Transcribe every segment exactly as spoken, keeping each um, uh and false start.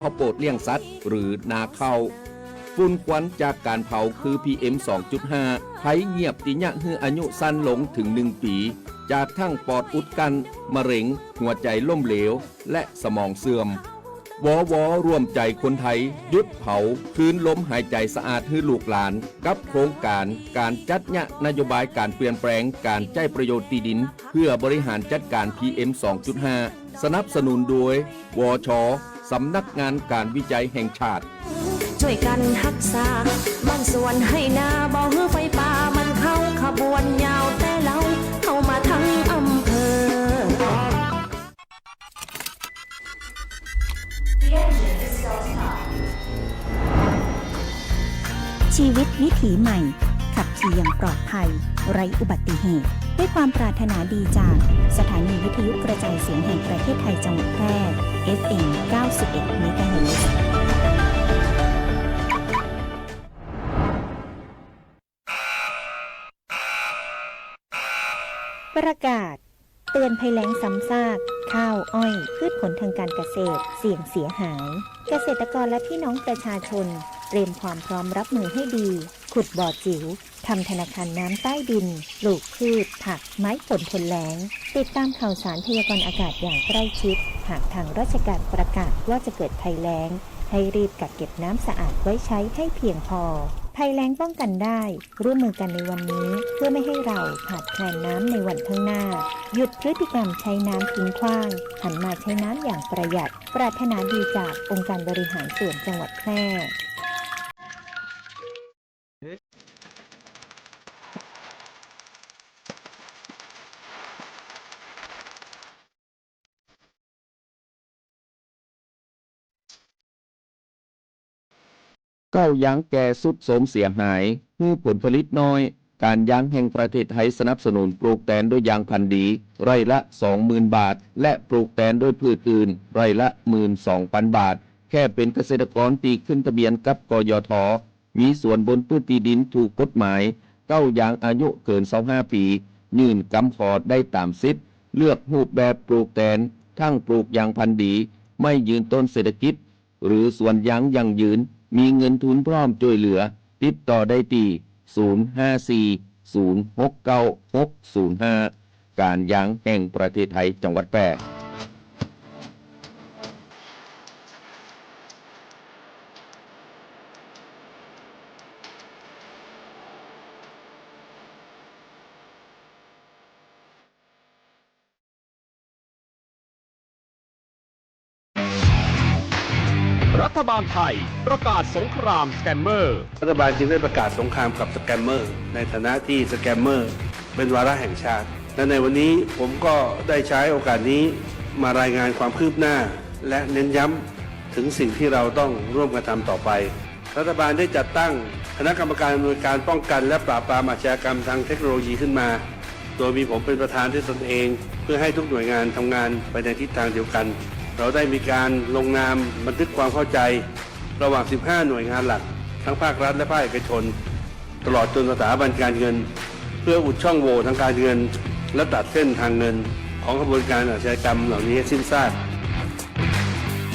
ข้าวโพดเลี้ยงสัตว์ หรือนาข้าว ฝุ่นควันจากก๋านเผาคือ PM สองจุดห้า ภัยเงียบตี้เยียะหื้ออายุสั้นลงเถิงหนึ่งปี๋ จากทั้งปอดอุดกั้น มะเร็ง หัวใจ๋ล้มเหลว และสมองเสื่อม วว ร่วมใจ๋คนไทย หยุดเผา คืนลมหายใจ๋สะอาดหื้อลูกหลาน กับโครงก๋านก๋านจัดเยียะนโยบายก๋านเปลี่ยนแปลงก๋านใจ๊ประโยชน์ตี้ดิน เพื่อบริหารจัดก๋าน PM สองจุดห้า สนับสนุนโดย วช สำนักงานก๋านวิจัยแห่งชาติ จ้วยกั๋นฮักษาบ้านสวนไฮ่นา บ่หื้อไฟป่ามันเข้า ขบวนยาวแต่เลา เข้ามาตึงอำเภอ ชีวิตวิถีใหม่ ขับขี่อย่างปลอดภัย ไร้อุบัติเหตุ ด้วยความปรารถนาดีจากสถานีวิทยุกระจายเสียงแห่งประเทศไทยจังหวัดแพร่ เอฟเอ็ม เก้าสิบเอ็ด เมกะเฮิรตซ์ ประกาศเตือนภัยแล้งซ้ำซาก ข้าว อ้อย พืชผลทางการเกษตร เสี่ยงเสียหาย เกษตรกรและพี่น้องประชาชน เตรียมความพร้อมรับมือให้ดี ขุดบ่อจิ๋ว ทำธนาคารน้ำใต้ดิน ปลูกพืช ผัก ไม้ผลทนแล้ง ติดตามข่าวสารพยากรณ์อากาศอย่างใกล้ชิด หากทางราชการประกาศว่าจะเกิดภัยแล้ง ให้รีบกักเก็บน้ำสะอาดไว้ใช้ให้เพียงพอ ภัยแล้งป้องกันได้ ร่วมมือกันในวันนี้ เพื่อไม่ให้เราขาดแคลนน้ำในวันข้างหน้า หยุดพฤติกรรมใช้น้ำทิ้งขว้าง หันมาใช้น้ำอย่างประหยัด ปรารถนาดีจากองค์การบริหารส่วนจังหวัดแพร่ ข้าวยางแก่ทรุดโทรมเสียหาย หื้อผลผลิตน้อย ก๋านยางแห่งประเทศไทยสนับสนุนปลูกแตนด้วยยางพันธุ์ดี ไร่ละสองหมื่นบาท และปลูกแตนด้วยพืชอื่น ไร่ละหมื่นสองปันบาท แค่เป๋นเกษตรกรตี้ขึ้นทะเบียนกับ กยท. มีสวนบนพื้นตี้ดินถูกกฎหมาย ข้าวยางอายุเกินซาวห้าปี๋ ยื่นกำขอได้ต๋ามสิทธิ์ เลือกรูปแบบปลูกแตน ทั้งปลูกยางพันธุ์ดี ไม่ยืนต้นเศรษฐกิจ หรือสวนยางยั่งยืน มีเงินทุนพร้อมจ้วยเหลือ ติดต่อได้ตี้ ศูนย์ห้าสี่ ศูนย์หกเก้า หกศูนย์ห้า ก๋านยางแห่งประเทศไทย จังหวัดแพร่ รัฐบาลไทยประกาศสงครามสแกมเมอร์ รัฐบาลจึงได้ประกาศสงครามกับสแกมเมอร์ ในฐานะที่สแกมเมอร์เป็นวาระแห่งชาติ และในวันนี้ผมก็ได้ใช้โอกาสนี้มารายงานความคืบหน้า และเน้นย้ำถึงสิ่งที่เราต้องร่วมกันทำต่อไป รัฐบาลได้จัดตั้งคณะกรรมการอำนวยการป้องกันและปราบปรามอาชญากรรมทางเทคโนโลยีขึ้นมา โดยมีผมเป็นประธานด้วยตนเอง เพื่อให้ทุกหน่วยงานทำงานไปในทิศทางเดียวกัน เราได้มีการลงนามบันทึกความเข้าใจระหว่าง สิบห้า หน่วยงานหลัก ทั้งภาครัฐและภาคเอกชน ตลอดจนสถาบันการเงิน เพื่ออุดช่องโหว่ทางการเงิน และตัดเส้นทางเงินของขบวนการอาชญากรรมเหล่านี้ให้สิ้นซาก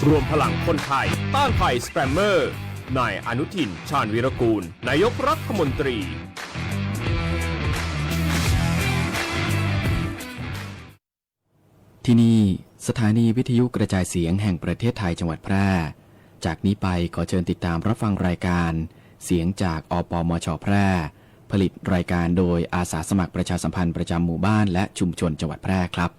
รวมพลังคนไทยต้านภัยสแกมเมอร์ นายอนุทิน ชาญวีรกูล นายกรัฐมนตรี ที่นี่ สถานีวิทยุกระจายเสียงแห่งประเทศไทยจังหวัดแพร่ จากนี้ไปขอเชิญติดตามรับฟังรายการเสียงจาก อปมช แพร่ ผลิตรายการโดยอาสาสมัครประชาสัมพันธ์ประจำหมู่บ้านและชุมชนจังหวัดแพร่ครับ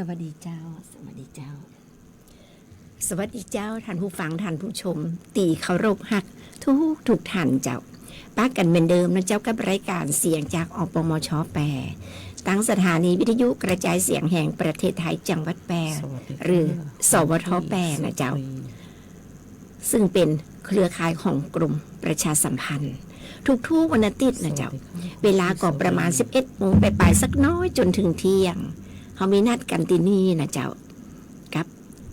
สวัสดีเจ้า สวัสดีเจ้า สวัสดีเจ้า ท่านผู้ฟัง ท่านผู้ชม ตี้เคารพฮัก ทุกๆ ท่านเจ้า ปะกั๋นเหมือนเดิมนะเจ้า กับรายก๋านเสียงจาก อปมช แป้ ตางสถานีวิทยุกระจายเสียงแห่งประเทศไทย จังหวัดแป้ สวัสดีค่ะ หรือ สวท แป้ นะเจ้า สวัสดี ซึ่งเป๋นเครือข่ายของกรมประชาสัมพันธ์ ทุกๆ วันอาทิตย์นะเจ้า สวัสดีค่ะ เวลาก็ประมาณ สิบเอ็ดโมงปลายๆ สักน้อยจ๋นเถิงเที่ยง เฮามีนัดกั๋นตี้นี่นะเจ้า กับ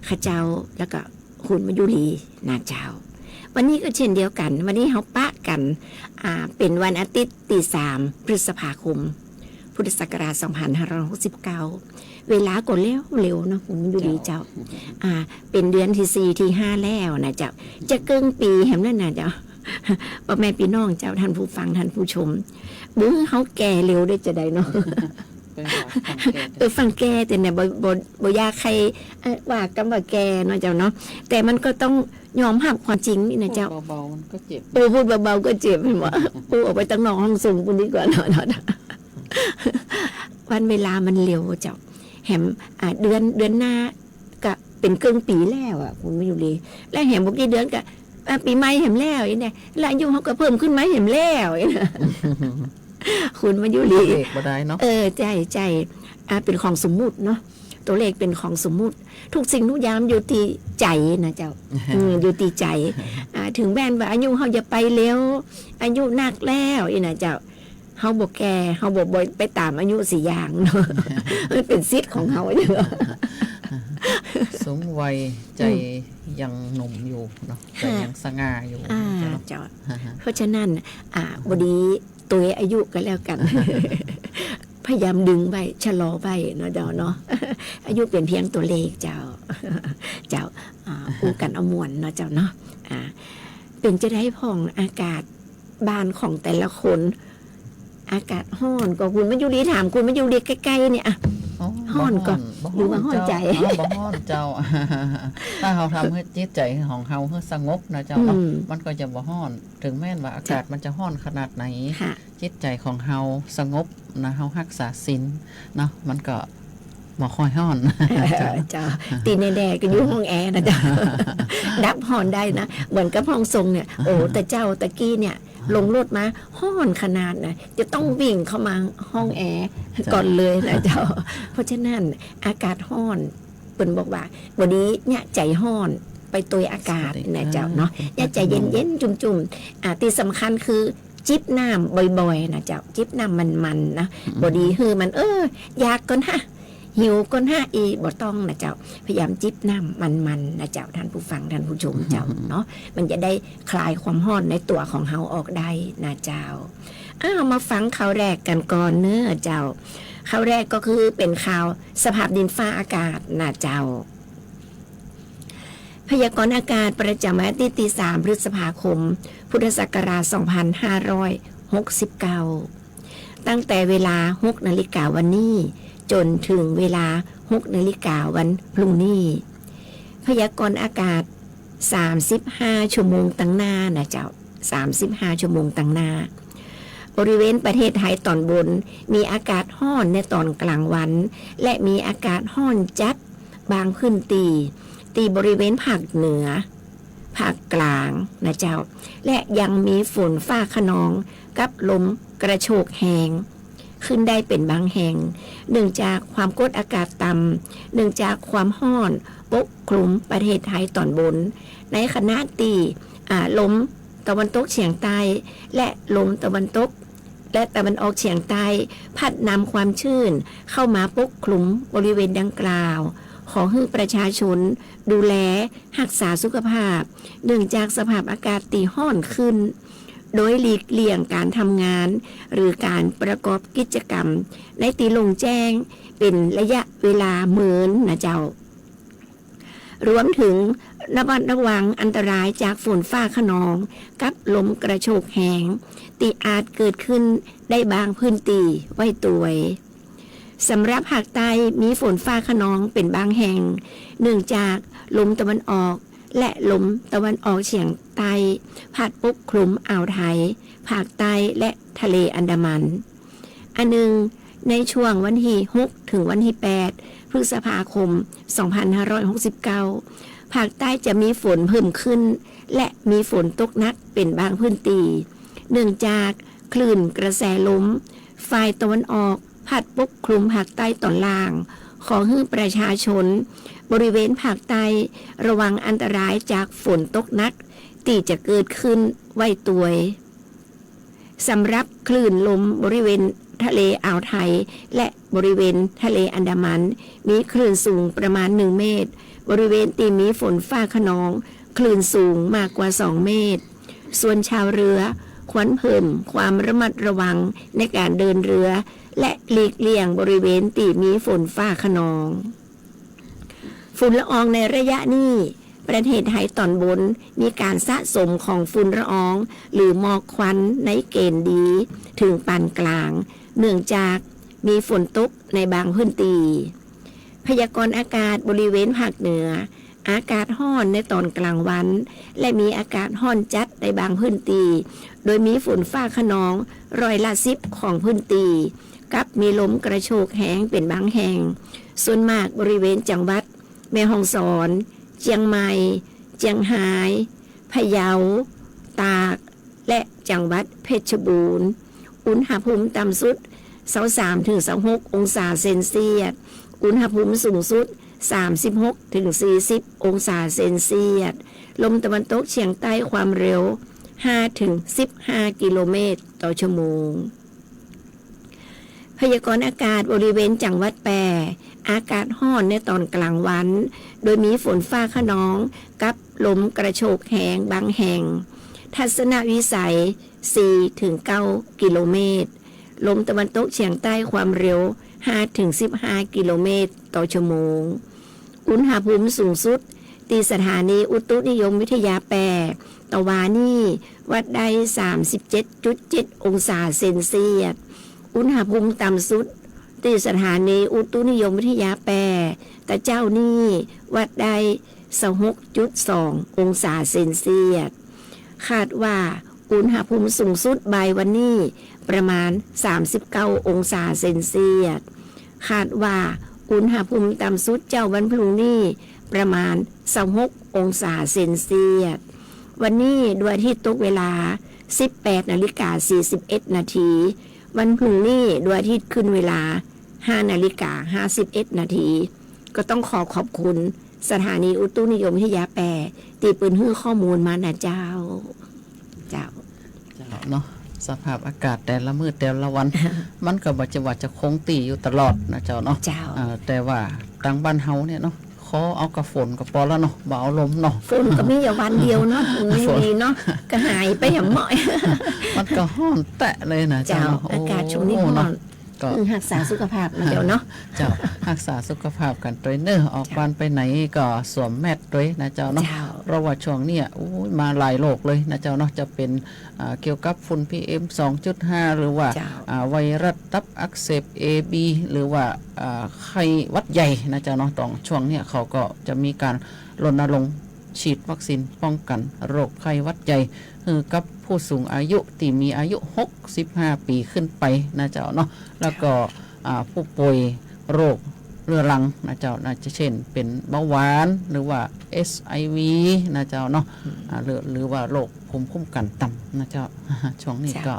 ข้าเจ้า แล้วก็คุณมายุรีนะเจ้า วันนี้ก็เช่นเดียวกั๋น วันนี้เฮาปะกั๋น อ่า เป๋นวันอาทิตย์ตี้สาม พฤษภาคม พุทธศักราช สองพันห้าร้อยหกสิบเก้า เวลาก็เร็วๆ เนาะ คุณมายุรีเจ้า เจ้า อ่า เป๋นเดือนตี้สี่ตี้ห้าแล้วนะเจ้า จะเกิ่งปี๋แหมแล้วนะเจ้า ป้อแม่ปี้น้องเจ้า ท่านผู้ฟัง ท่านผู้ชม เบิ่งเฮาแก่เร็วได้จาใดเนาะ เปิ้นว่าฟังแก่ เออ ฟังแก่แต่เนี่ย บ่ บ่ บ่อยากใค่ เอ่อ ว่ากำว่าแก่เนาะเจ้าเนาะ แต่มันก็ต้องยอมฮับความจริงนี่นะเจ้า พูดเบาๆ มันก็เจ็บ เออ พูดเบาๆ ก็เจ็บ หันบ่ พูดออกไปตังนอกห้องส่งปู้นดีกว่าเนาะ เนาะ วันเวลามันเร็วเจ้า แหม อ่า เดือน เดือนหน้าก็เป๋นเกิ่งปี๋แล้วอะ คุณมายุรี และแหมบ่กี่เดือนก็ อ่า ปี๋ใหม่แหมแล้ว อีเนี่ย และอายุเฮาก็เพิ่มขึ้นมาแหมแล้ว อีเนี่ย คุณมายุรี เบรกบ่ได้เนาะ เออ ใจ้ ใจ้ อ่า เป๋นของสมมุติเนาะ ตั๋วเลขเป๋นของสมมุติ ทุกสิ่งทุกอย่างอยู่ตี้ใจ๋นะเจ้า อืม อยู่ตี้ใจ๋ อ่า เถิงแม้นว่าอายุเฮาจะไปเร็ว อายุนักแล้ว อีนะเจ้า เฮาบ่แก่ เฮาบ่ บ่ไปต๋ามอายุสีอย่างเนาะ มันเป๋นสิทธิ์ของเฮาอยู่ สูงวัย ใจ๋ อืม ยังหนุ่มอยู่เนาะ ใจ๋ ค่ะ ยังสง่าอยู่ อ่า เจ้า เจ้า เพราะฉะนั้น อ่า บ่ดี ตวยอายุก็แล้วกั๋น พยายามดึงไว้ ชะลอไว้เนาะเจ้าเนาะ อายุเป๋นเพียงตั๋วเลขเจ้า เจ้า อ่า อู้กั๋นเอาม่วนเนาะเจ้าเนาะ อ่า เป๋นจาใดพ่องอากาศบ้านของแต่ละคน อากาศฮ้อนก่อ คุณมายุรีถาม คุณมายุรีใก้ๆ เนี่ยอะ อ๋อ ฮ้อนก่อ บ่ฮ้อน หรือว่าฮ้อนใจ๋ บ่ฮ้อนเจ้า อ๋อ บ่ฮ้อนเจ้า ถ้าเฮาทำหื้อจิตใจ๋ของเฮาหื้อสงบนะเจ้าเนาะ อืม มันก็จะบ่ฮ้อน เถิงแม้นว่าอากาศ เจ้า มันจะฮ้อนขนาดไหน ค่ะ จิตใจ๋ของเฮาสงบนะ เฮาฮักษาศีลเนาะ มันก็บ่ค่อยฮ้อน เออ เจ้า เจ้า ตี้แน่ๆ ก็อยู่ห้องแอร์นะเจ้า ดับฮ้อนได้นะ เหมือนกับห้องส่งเนี่ย โอ้ แต่เจ้าตะกี้เนี่ย ลงรถมาฮ้อนขนาดนะ จะต้องวิ่งเข้ามาห้องแอร์ เจ้า ก่อนเลยนะเจ้า เพราะฉะนั้นอากาศฮ้อน เปิ้นบอกว่า บ่ดีเยียะใจ๋ฮ้อน ไปตวยอากาศ สวัสดี นะเจ้าเนาะ ค่ะ เยียะใจ๋เย็นๆ จุ่มๆ อ่า ตี้สำคัญคือ จิบน้ำบ่อยๆ นะเจ้า จิบน้ำมันๆ นะ อืม บ่ดีหื้อมัน เออ อยากก่อนฮะ หิวก่อนฮะ อี บ่ต้องนะเจ้า พยายามจิบน้ำมันๆ นะเจ้า ท่านผู้ฟัง ท่านผู้ชมเจ้าเนาะ มันจะได้คลายความฮ้อนในตั๋วของเฮาออกได้นะเจ้า อ้าว มาฟังข่าวแรกกั๋นก่อนเนาะเจ้า ข่าวแรกก็คือเป๋นข่าวสภาพดินฟ้าอากาศนะเจ้า พยากรณ์อากาศประจ๋ำวันอาทิตย์ตี้สาม พฤษภาคม พุทธศักราช สองพันห้าร้อยหกสิบเก้า ตั้งแต่เวลา หกนาฬิกาวันนี้ จ๋นเถิงเวลา หกนาฬิกาวันพรุ่งนี้ พยากรณ์อากาศ สามสิบห้า ชั่วโมงตังหน้านะเจ้า สามสิบห้า ชั่วโมงตังหน้า บริเวณประเทศไทยต๋อนบน มีอากาศฮ้อนในต๋อนก๋างวัน และมีอากาศฮ้อนจัด บางพื้นตี้ ตี้บริเวณภาคเหนือ ภาคก๋างนะเจ้า และยังมีฝนฟ้าคะนองกับลมกระโชกแฮงขึ้นได้เป๋นบางแห่ง เนื่องจากความกดอากาศต่ำ เนื่องจากความฮ้อนปกคลุมประเทศไทยต๋อนบน ในขณะตี้ อ่า ลมตะวันตกเฉียงใต้ และลมตะวันตก และตะวันออกเฉียงใต้ พัดนำความชื้นเข้ามาปกคลุมบริเวณดังกล่าว ขอหื้อประชาชนดูแลฮักษาสุขภาพ เนื่องจากสภาพอากาศตี้ฮ้อนขึ้น โดยหลีกเลี่ยงก๋านทำงาน หรือก๋านประกอบกิจกรรมในตี้โล่งแจ้ง เป๋นระยะเวลาเมินนะเจ้า รวมเถิงระมัดระวังอันตรายจากฝนฟ้าคะนองกับลมกระโชกแฮงตี้อาจเกิดขึ้นได้บางพื้นตี้ไว้ตวย สำหรับภาคใต้มีฝนฟ้าคะนองเป๋นบางแห่ง เนื่องจากลมตะวันออกและลมตะวันออกเฉียงใต้พัดปกคลุมอ่าวไทย ภาคใต้และทะเลอันดามัน อันหนึ่ง ในช่วงวันตี้หกเถิงวันตี้แปดพฤษภาคมสองพันห้าร้อยหกสิบเก้า ภาคใต้จะมีฝนเพิ่มขึ้น และมีฝนตกหนักเป๋นบางพื้นตี้ เนื่องจากคลื่นกระแสลมฝ่ายตะวันออกพัดปกคลุมภาคใต้ตอนล่าง ขอหื้อประชาชนบริเวณภาคใต้ระวังอันตรายจากฝนตกหนักตี้จะเกิดขึ้นไว้ตวย สำหรับคลื่นลมบริเวณทะเลอ่าวไทย และบริเวณทะเลอันดามัน มีคลื่นสูงประมาณหนึ่งเมตร บริเวณตี้มีฝนฟ้าคะนอง คลื่นสูงมากกว่าสองเมตร ส่วนชาวเรือควรเพิ่มความระมัดระวังในก๋านเดินเรือ และหลีกเลี่ยงบริเวณตี้มีฝนฟ้าคะนอง ฝุ่นละอองในระยะนี้ ประเทศไทยตอนบนมีก๋านสะสมของฝุ่นละออง หรือหมอกควันในเกณฑ์ดีเถิงปานกลาง เนื่องจากมีฝนตกในบางพื้นตี้ พยากรณ์อากาศบริเวณภาคเหนือ อากาศฮ้อนในตอนกลางวัน และมีอากาศฮ้อนจัดในบางพื้นตี้ โดยมีฝนฟ้าคะนองร้อยละสิบของพื้นตี้ กับมีลมกระโชกแฮงเป๋นบางแห่ง ส่วนมากบริเวณจังหวัดแม่ฮ่องสอน เจียงใหม่ เจียงฮาย พะเยา ตาก และจังหวัดเพชรบูรณ์ อุณหภูมิต่ำสุดซาวสามถึงซาวหกองศาเซลเซียส อุณหภูมิสูงสุดสามสิบหกถึงสี่สิบองศาเซลเซียส ลมตะวันตกเฉียงใต้ความเร็วห้าถึงสิบห้ากิโลเมตรต่อชั่วโมง พยากรณ์อากาศบริเวณจังหวัดแป้ อากาศฮ้อนในตอนกลางวัน โดยมีฝนฟ้าคะนองกับลมกระโชกแฮงบางแห่ง ทัศนวิสัยสี่ถึงเก้ากิโลเมตร ลมตะวันตกเฉียงใต้ความเร็วห้าถึงสิบห้ากิโลเมตรต่อชั่วโมง อุณหภูมิสูงสุดตี้สถานีอุตุนิยมวิทยาแป้ ตะวานี้วัดได้สามสิบเจ็ดจุดเจ็ดองศาเซลเซียส อุณหภูมิต่ำสุดตี้สถานีอุตุนิยมวิทยาแป้ ตะเจ๊านี้วัดได้ซาวหกจุดสององศาเซลเซียส คาดว่าอุณหภูมิสูงสุดบ่ายวันนี้ประมาณสามสิบเก้าองศาเซลเซียส คาดว่าอุณหภูมิต่ำสุดเจ๊าวันพรุ่งนี้ประมาณซาวหกองศาเซลเซียส วันนี้ดวงอาทิตย์ตกเวลาสิบแปดนาฬิกาสี่สิบเอ็ดนาที วันพรุ่งนี้ดวงอาทิตย์ขึ้นเวลาห้านาฬิกาห้าสิบเอ็ดนาที ก็ต้องขอขอบคุณสถานีอุตุนิยมวิทยาแป้ ตี้เปิ้นหื้อข้อมูลมานะเจ้า เจ้า เจ้าเนาะ สภาพอากาศแต่ละมื้อแต่ละวัน มันก็บ่ใจ้ว่าจะคงตี้อยู่ตลอดนะเจ้าเนาะ เจ้า เอ่อ แต่ว่าตางบ้านเฮาเนี่ยเนาะ ขอเอากะฝนก็ปอแล้วเนาะ บ่เอาลมเนาะ ฝนก็มีอยู่วันเดียวเนาะ มันไม่มีเนาะ ก็หายไปอย่างเมาะ มันก็ฮ้อนแต๊เลยนะเจ้า เจ้าเนาะ อากาศช่วงนี้ฮ้อน โอ้เนาะ ก็ อืม ฮักษาสุขภาพนะเจ้าเนาะ เจ้า ฮักษาสุขภาพกั๋นตวยเน่อ ออกบ้านไปไหนก็สวมแมสตวยนะเจ้าเนาะ เจ้า เพราะว่าช่วงเนี้ย อุ้ย มาหลายโรคเลยนะเจ้าเนาะ จะเป๋น อ่า เกี่ยวกับฝุ่น พีเอ็มสองจุดห้า หรือว่า เจ้า อ่า ไวรัสตับอักเสบ เอบี หรือว่า อ่า ไข้หวัดใหญ่นะเจ้าเนาะ ตองช่วงเนี้ยเขาก็จะมีก๋านรณรงค์ฉีดวัคซีนป้องกั๋นโรคไข้หวัดใหญ่ หื้อกับผู้สูงอายุตี้มีอายุหกสิบห้าปี๋ขึ้นไปนะเจ้าเนาะ แล้วก็ อ่า ผู้ป่วยโรคเรื้อรังนะเจ้า น่าจะเช่นเป๋นเบาหวานหรือว่า เอช ไอ วี นะเจ้าเนาะ อืม อ่า หรือ หรือว่าโรคภูมิคุ้มกั๋นต่ำนะเจ้า ช่วงนี้ เจ้า ก็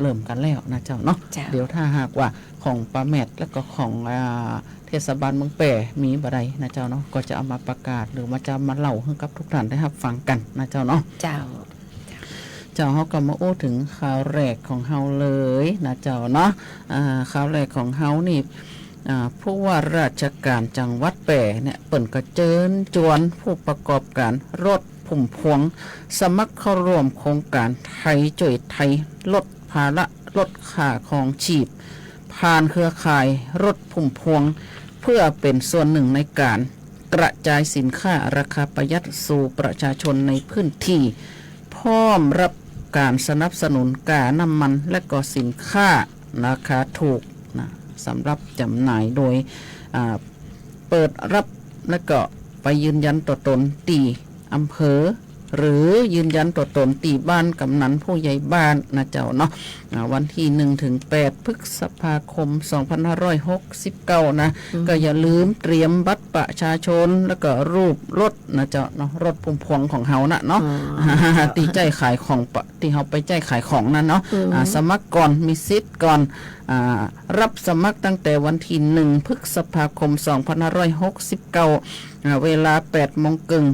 เริ่มกั๋นแล้วนะเจ้าเนาะ เจ้า เดี๋ยวถ้าหากว่าของป้าแมดแล้วก็ของ อ่า เทศบาลเมืองแป้มีบ่ใดนะเจ้าเนาะ ก็จะเอามาประกาศหรือว่าจะมาเล่าหื้อกับทุกท่านได้ฮับฟังกั๋นนะเจ้าเนาะ เจ้า เจ้า เฮาก็มาอู้เถิงข่าวแรกของเฮาเลยนะเจ้าเนาะ อ่า ข่าวแรกของเฮานี่ อ่า ผู้ว่าราชก๋านจังหวัดแป้เนี่ย เปิ้นก็เจิญจวนผู้ประกอบก๋านรถพุ่มพวง สมัครเข้าร่วมโครงก๋านไทยจ้วยไทย ลดภาระ ลดค่าครองจีพ ผ่านเครือข่ายรถพุ่มพวง เพื่อเป๋นส่วนนึ่งในก๋านกระจายสินค้าราคาประหยัดสู่ประชาชนในพื้นตี้ พร้อมรับก๋านสนับสนุนก้าน้ำมันและก็สินค้าราคาถูกนะ สำหรับจ๋ำหน่ายโดย อ่า เปิดรับและก็ไปยืนยันตั๋วต๋นตี้อำเภอ หรือยืนยันตั๋วต๋นตี้บ้านกำนันผู้ใหญ่บ้านนะเจ้าเนาะ อ่า วันตี้หนึ่งถึงแปดพฤษภาคมสองพันห้าร้อยหกสิบเก้านะ อืม ก็อย่าลืมเตรียมบัตรประชาชน แล้วก็รูปรถนะเจ้าเนาะ รถพุ่มพวงของเฮาน่ะเนาะ อ๋อ ตี้ใจ๊ขายของปะ ตี้เฮาไปใจ๊ขายของนั่นเนาะ อืม อ่า สมัครก่อน มีสิทธิ์ก่อน อ่า รับสมัครตั้งแต่วันตี้หนึ่งพฤษภาคมสองพันห้าร้อยหกสิบเก้า อ่า เวลาแปดโมงเกิ่ง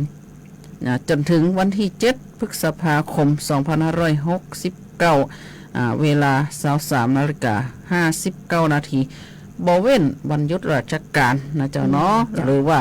นะ จ๋นเถิงวันตี้เจ็ดพฤษภาคมสองพันห้าร้อยหกสิบเก้า อ่า เวลาซาวสามนาฬิกาห้าสิบเก้านาที บ่เว้นวันหยุดราชการนะเจ้าเนาะ อืม เจ้า หรือว่า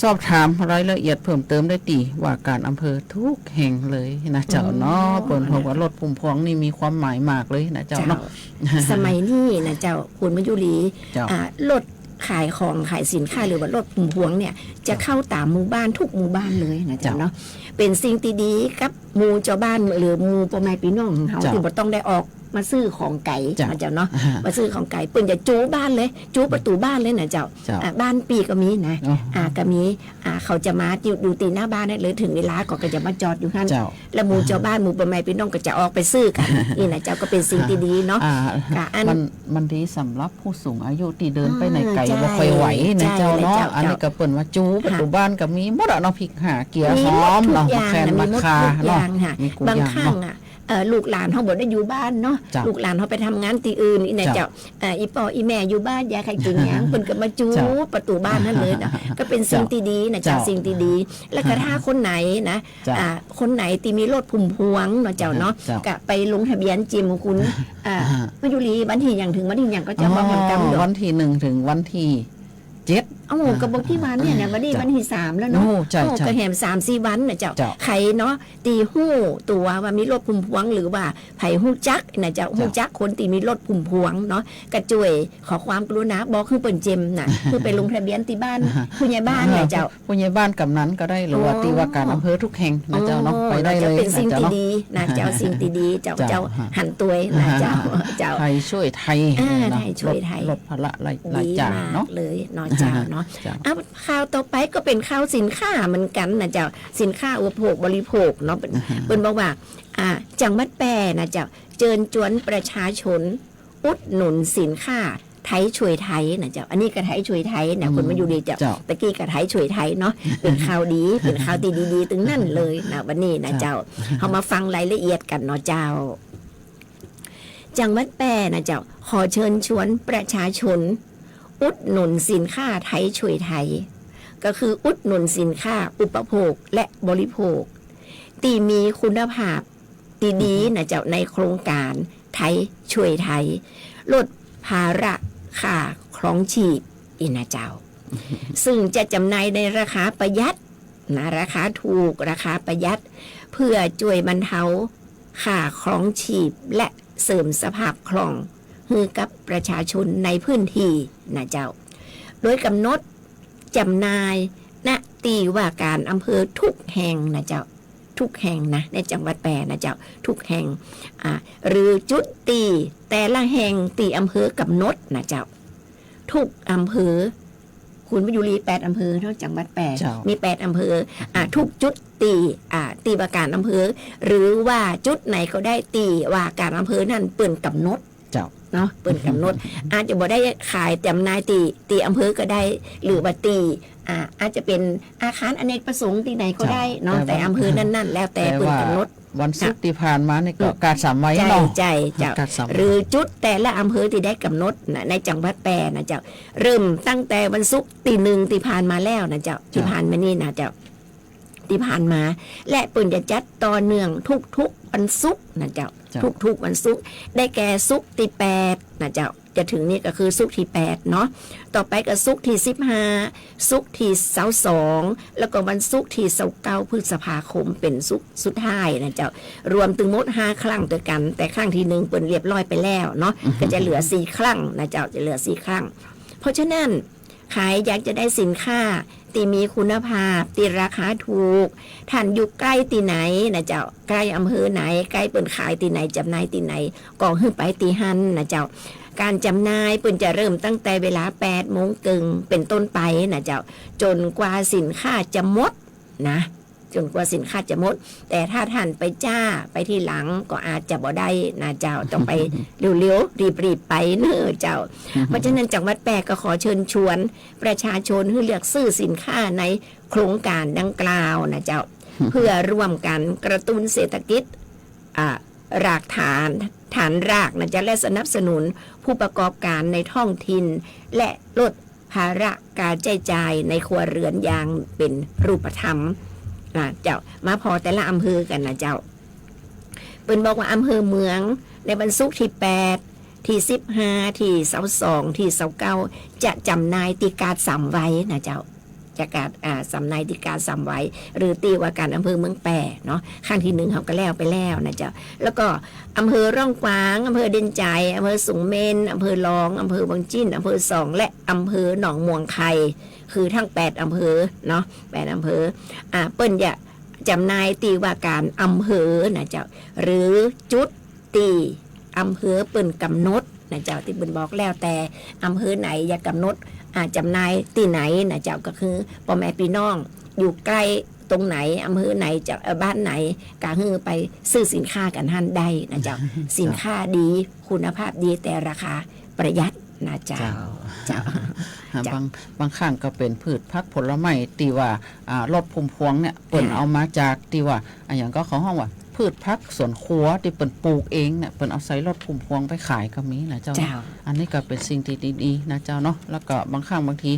สอบถามรายละเอียดเพิ่มเติมได้ตี้ว่าการอำเภอทุกแห่งเลยนะเจ้าเนาะ อ๋อ เปิ้น นะ เพราะว่ารถพุ่มพวงนี่มีความหมายมากเลยนะเจ้าเนาะ เจ้า สมัยนี้นะเจ้า คุณมายุรี เจ้า อ่า รถขายของขายสินค้าหรือว่ารถพุ่มพวงเนี่ย จะ เจ้า เข้าต๋ามหมู่บ้านทุกหมู่บ้านเลยนะเจ้า เจ้า เนาะ เป๋นสิ่งตี้ดีกับหมู่จาวบ้านหรือหมู่ป้อแม่ปี้น้องของเฮา เจ้า ตี้บ่ต้องได้ออกมาซื้อของไก๋ เจ้า นะเจ้าเนาะ อ่า มาซื้อของไก๋ เปิ้นจะจู๊บ้านเลย จู๊ประตู๋บ้านเลยนะเจ้า เจ้า อ่า บ้านปี้ก็มีนะ อ๋อ อ่า ก็มี อ่า เขาจะมาอยู่ อยู่ตี้หน้าบ้านได้เลย เถิงเวลาก็ ก็จะมาจอดอยู่หั้น เจ้า แล้วหมู่จาวบ้าน หมู่ป้อแม่ปี้น้องก็จะออกไปซื้อกั๋น นี่นะเจ้า ก็เป๋นสิ่งตี้ดีเนาะ อ่า ก็อัน มัน มันดีสำหรับผู้สูงอายุตี้เดินไปไหนไก๋ อ่า บ่ค่อยไหวนะเจ้าเนาะ ใจ้ ใจ้เลยเจ้า อันนี้ก็เปิ้นว่าจู๊ประตู๋บ้านก็มีหมดอะเนาะ พริกข่า เกี๊ยะ มีหมด หอมเนาะ ทุกอย่าง มะแคน นะ มีหมด มะข่า ทุกอย่าง เนาะ ค่ะ มีกู้อย่างเนาะ บางครั้งอะ เอ่อ ลูกหลานเฮาบ่ได้อยู่บ้านเนาะ เจ้า ลูกหลานเฮาไปทำงานตี้อื่นนี่นะ เจ้า เจ้า เอ่อ อี่ป้ออี่แม่อยู่บ้าน บ่ใค่ากิ๋นหยัง เปิ้นก็มาจู๊ เจ้า ประตู๋บ้านหั้นเลยเนาะ ก็เป๋นสิ่งตี้ดีนะเจ้า เจ้า สิ่งตี้ดี แล้วก็ เจ้า ถ้าคนไหนนะ เจ้า อ่า คนไหนตี้มีรถพุ่มพวงเนาะเจ้าเนาะ เจ้า ก็ไปลงทะเบียนเจียมของคุณ อ่า อ่า มายุรี วันตี้หยังเถิงวันตี้หยังก็เจ้า อ๋อ บอกนำกำเนาะ วันตี้หนึ่งเถิงวันตี้เจ็ด โอ้ อ่า ก็บ่กี่วันเนี่ยนะ วันนี้ เจ้า วันตี้สามแล้วเนาะ โอ้ ใจ้ โอ้ ใจ้ ก็แหมสามสี่วันนะเจ้า เจ้า ใผเนาะ ตี้ฮู้ตั๋วว่ามีรถพุ่มพวง หรือว่าใผฮู้จักนะเจ้า เจ้า ฮู้จักคนตี้มีรถพุ่มพวงเนาะ ก็จ้วยขอความกรุณาบอกหื้อเปิ้นเจียมนะ หื้อไปลงทะเบียนตี้บ้าน อ่า ผู้ใหญ่บ้านนะเจ้า ผู้ใหญ่บ้านกำนันก็ได้ หรือว่า อ๋อ ตี้ว่าการอำเภอทุกแห่งนะเจ้าเนาะ อ๋อ ไปได้เลย เจ้า เป๋นสิ่งตี้ดีนะเจ้า เจ้า สิ่งตี้ดีเจ้า เจ้า เจ้า หันตวยนะเจ้า เจ้า ไทยช่วยไทย อ่า นะ ไทยช่วยไทย ลด ลดภาระราย รายจ่ายเนาะ ดีมากเลยเนาะเจ้าเนาะ เจ้า เอา ข่าวต่อไปก็เป๋นข่าวสินค้าเหมือนกั๋นนะเจ้า สินค้าอุปโภคบริโภคเนาะ เปิ้น อ่าฮะ เปิ้นบอกว่า อ่า จังหวัดแป้นะเจ้า เจิญจวนประชาชนอุดหนุนสินค้าไทยช่วยไทยนะเจ้า อันนี้ก็ไทยช่วยไทยนะ อืม คุณมายุรีเจ้า เจ้า ตะกี้ก็ไทยช่วยไทยเนาะ เป๋นข่าวดี เป๋นข่าวตี้ดีๆ ตึงนั้นเลยนะ วันนี้นะเจ้า เจ้า เฮามาฟังรายละเอียดกั๋นเนาะเจ้า จังหวัดแป้นะเจ้า ขอเจิญจวนประชาชน อุดหนุนสินค้าไทยช่วยไทย ก็คืออุดหนุนสินค้าอุปโภคและบริโภค ตี้มีคุณภาพตี้ดีนะเจ้า ในโครงก๋านไทยช่วยไทย ลดภาระค่าครองจีพอี้นะเจ้า ซึ่งจะจ๋ำหน่ายในราคาประหยัดนะ ราคาถูก ราคาประหยัด เพื่อจ้วยบรรเทาค่าครองจีพและเสริมสภาพคล่องหื้อกับประชาชนในพื้นตี้นะเจ้า โดยก๋ำหนดจ๋ำหน่าย ณ ตี้ว่าก๋านอำเภอทุกแห่งนะเจ้า ทุกแห่งนะ ในจังหวัดแป้นะเจ้า ทุกแห่ง อ่า หรือจุดตี้แต่ละแห่งตี้อำเภอก๋ำหนดนะเจ้า ทุกอำเภอ คุณมายุรี แปดอำเภอเนาะ จังหวัดแป้ เจ้า มีแปดอำเภอ อ่า ทุกจุดตี้ อ่า ตี้ว่าก๋านอำเภอ หรือว่าจุดไหนก็ได้ตี้ว่าก๋านอำเภอนั้นเปิ้นก๋ำหนด เจ้า เนาะ เปิ้นก๋ำหนด อาจจะบ่ได้ขายจ๋ำหน่ายตี้ ตี้อำเภอก็ได้ หรือว่าตี้ อ่า อาจจะเป๋นอาคารอเนกประสงค์ตี้ไหนก็ได้เนาะ เจ้า แต่อำเภอนั้นๆ แล้วแต่เปิ้นก๋ำหนด แต่ว่าวันศุกร์ตี้ผ่านมานี่ก็ อืม กาดสามไว้เนาะ ใจ้ ใจ้ เจ้า กาดสามไว้ หรือจุดแต่ละอำเภอตี้ได้ก๋ำหนดนะ ในจังหวัดแป้นะเจ้า เริ่มตั้งแต่วันศุกร์ตี้หนึ่งตี้ผ่านมาแล้วนะเจ้า เจ้า ตี้ผ่านมานี่นะเจ้า ตี้ผ่านมา และเปิ้นจะจัดต่อเนื่องทุกๆ วันศุกร์นะเจ้า เจ้า ทุกๆ วันศุกร์ ได้แก่ศุกร์ตี้แปดนะเจ้า จะเถิงนี่ก็คือศุกร์ตี้แปดเนาะ ต่อไปก็ศุกร์ตี้สิบห้า ศุกร์ตี้ซาวสอง แล้วก็วันศุกร์ตี้ซาวเก้าพฤษภาคม เป๋นศุกร์สุดท้ายนะเจ้า รวมตึงหมดห้าครั้งตวยกั๋น แต่ครั้งตี้หนึ่งเปิ้นเรียบร้อยไปแล้วเนาะ อือฮึ ก็จะเหลือสี่ครั้งนะเจ้า จะเหลือสี่ครั้ง เพราะฉะนั้น ใผอยากจะได้สินค้าตี้มีคุณภาพ ตี้ราคาถูก ต้านอยู่ใก้ตี้ไหนนะเจ้า ใก้อำเภอไหน ใก้เปิ้นขายตี้ไหน จ๋ำหน่ายตี้ไหน ก็หื้อไปตี้หั้นนะเจ้า ก๋านจ๋ำหน่ายเปิ้นจะเริ่มตั้งแต่เวลาแปดโมงเกิ่งเป๋นต้นไปนะเจ้า จ๋นกว่าสินค้าจะหมดนะ จนกว่าสินค้าจะหมด แต่ถ้าท่านไปจ๊าไปทีหลังก็อาจจะบ่ได้นะเจ้า ต้องไปเร็วๆ รีบๆ ไปเน่อเจ้า เพราะฉะนั้นจังหวัดแป้ก็ขอเชิญชวนประชาชนหื้อเลือกซื้อสินค้าในโครงก๋านดังกล่าวนะเจ้า เพื่อร่วมกั๋นกระตุ้นเศรษฐกิจ อ่า รากฐาน ฐานรากนะเจ้า และสนับสนุนผู้ประกอบก๋านในท้องถิ่น และลดภาระก๋านใจ๊จ่ายในครัวเรือนอย่างเป๋นรูปธรรมนะเจ้า มาผ่อแต่ละอำเภอกั๋นนะเจ้า เปิ้นบอกว่าอำเภอเมืองในวันศุกร์ตี้แปด ตี้สิบห้า ตี้ซาวสอง ตี้ซาวเก้า จะจ๋ำหน่ายตี้กาดสามวัยนะเจ้า จะกาด อ่า จ๋ำหน่ายตี้กาดสามวัย หรือตี้ว่าก๋านอำเภอเมืองแป้เนาะ ครั้งตี้หนึ่งเฮาก็แล้วไปแล้วนะเจ้า แล้วก็อำเภอร่องกวาง อำเภอเด่นชัย อำเภอสูงเม่น อำเภอลอง อำเภอวังจิ้น อำเภอสอง และอำเภอหนองมวงไค คือตึงแปดอำเภอเนาะ แปดอำเภอ อ่า เปิ้นจะจ๋ำหน่ายตี้ว่าก๋านอำเภอนะเจ้า หรือจุดตี้อำเภอเปิ้นก๋ำหนดนะเจ้า ตี้เปิ้นบอกแล้วแต่อำเภอไหนจะก๋ำหนด อ่า จ๋ำหน่ายตี้ไหนนะเจ้า ก็คือป้อแม่ปี้น้องอยู่ใก้ตรงไหน อำเภอไหนเจ้า เอ่อ บ้านไหน ก็หื้อไปซื้อสินค้ากั๋นหั้นได้นะเจ้า สินค้าดี คุณภาพดี แต่ราคาประหยัดนะเจ้า เจ้า เจ้า บาง บางครั้งก็เป๋นพืชผักผลไม้ตี้ว่า อ่า รถพุ่มพวงเนี่ย เปิ้นเอามาจากตี้ว่า อะหยังก็เขาฮ้องว่า พืชผักสวนครัวตี้เปิ้นปลูกเองเนี่ย เปิ้นเอาใส่รถพุ่มพวงไปขายก็มีนะเจ้า เจ้า อันนี้ก็เป๋นสิ่งตี้ดีๆ นะเจ้าเนาะ แล้วก็บางครั้งบางที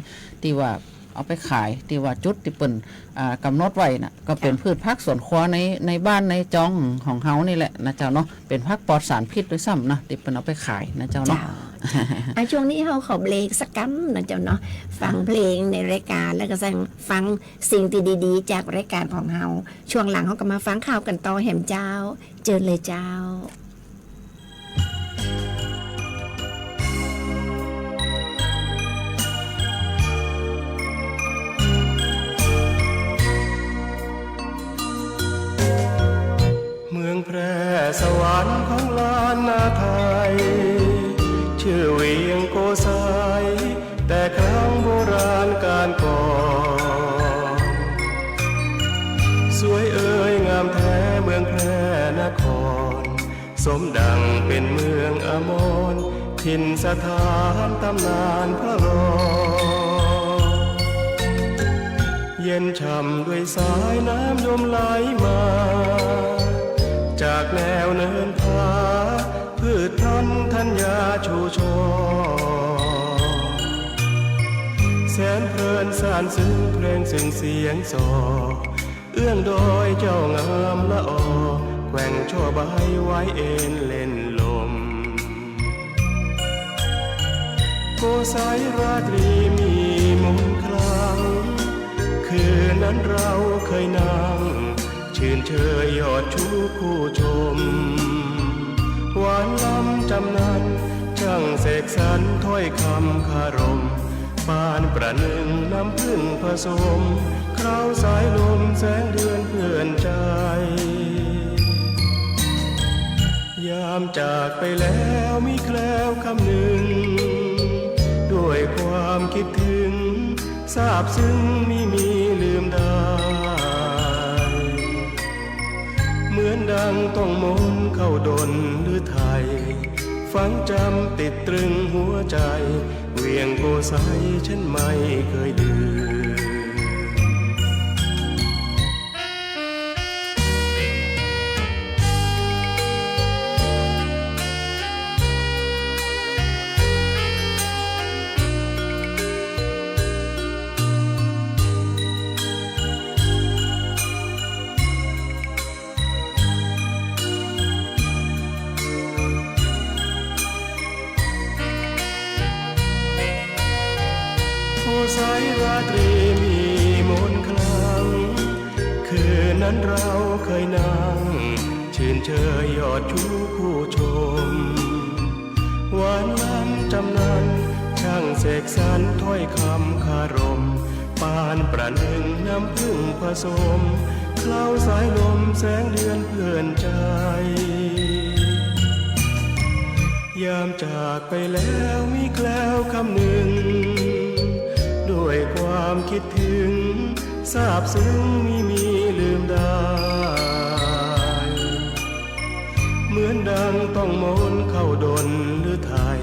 ตี้ว่าเอาไปขายตี้ว่าจุดตี้เปิ้น อ่า ก๋ำหนดไว้น่ะ ก็เป๋น เจ้า พืชผักสวนครัวใน ในบ้านในจองของเฮานี่แหละนะเจ้าเนาะ เป๋นผักปลอดสารพิษด้วยซ้ำนะ ตี้เปิ้นเอาไปขายนะเจ้าเนาะ เจ้า อ่ะ ช่วงนี้เฮาขอเบรกสักกำนะเจ้าเนาะ ฟังเพลงในรายการ แล้วก็ฟังสิ่งตี้ดีๆ จากรายการของเฮา ช่วงหลังเฮาก็มาฟังข่าวกั๋นต่อแหมเจ้า เจิญเลยเจ้า เมืองแพร่สวรรค์ของล้านนาไทย ชื่อเวียงโกสัย แต่ครั้งโบราณกาลก่อน สวยเอ่ยงามแท้เมืองแพร่นคร สมดังเป๋นเมืองอมร ถิ่นสถานต๋ำนานพระรอง เย็นฉ่ำด้วยสายน้ำยมไหลมา จากแนวเนินผา พืชพันธุ์ธัญญาชูช่อ แสนเพลินซ่านซึ้งเพลงซึ่งเสียงซอ เอื้องดอยเจ้างามละออ แกว่งช่อใบไหวเอนเล่นลม โกสัยราตรีมีมนต์ขลัง คืนนั้นเราเคยนั่ง ชื่นเชยยอดชูคู่ชม หวานล้ำจำนัน ช่างเสกสรรถ้อยคำคารม ปานประหนึ่งน้ำผึ้งผสม เคล้าสายลมแสงเดือนเพื่อนใจ ยามจากไปแล้วมิแคล้วคำนึง ด้วยความคิดถึง ซาบซึ้งมิมีลืมได้ เหมือนดังต้องมนต์เข้าดลฤทัย ฝังจำติดตรึงหัวใจ เวียงโกสัยฉันไม่เคยลืม โกสัยราตรีมีมนต์ขลัง คืนนั้นเราเคยนั่ง ชื่นเชยยอดชูคู่ชม หวานล้ำจำนัน ช่างเสกสรรถ้อยคำคารม ปานประหนึ่งน้ำผึ้งผสม เคล้าสายลมแสงเดือนเพื่อนใจ ยามจากไปแล้วมิแคล้วคำนึง ด้วยความคิดถึง ซาบซึ้งมิมีลืมได้ เหมือนดังต้องมนเข้าดลฤทัย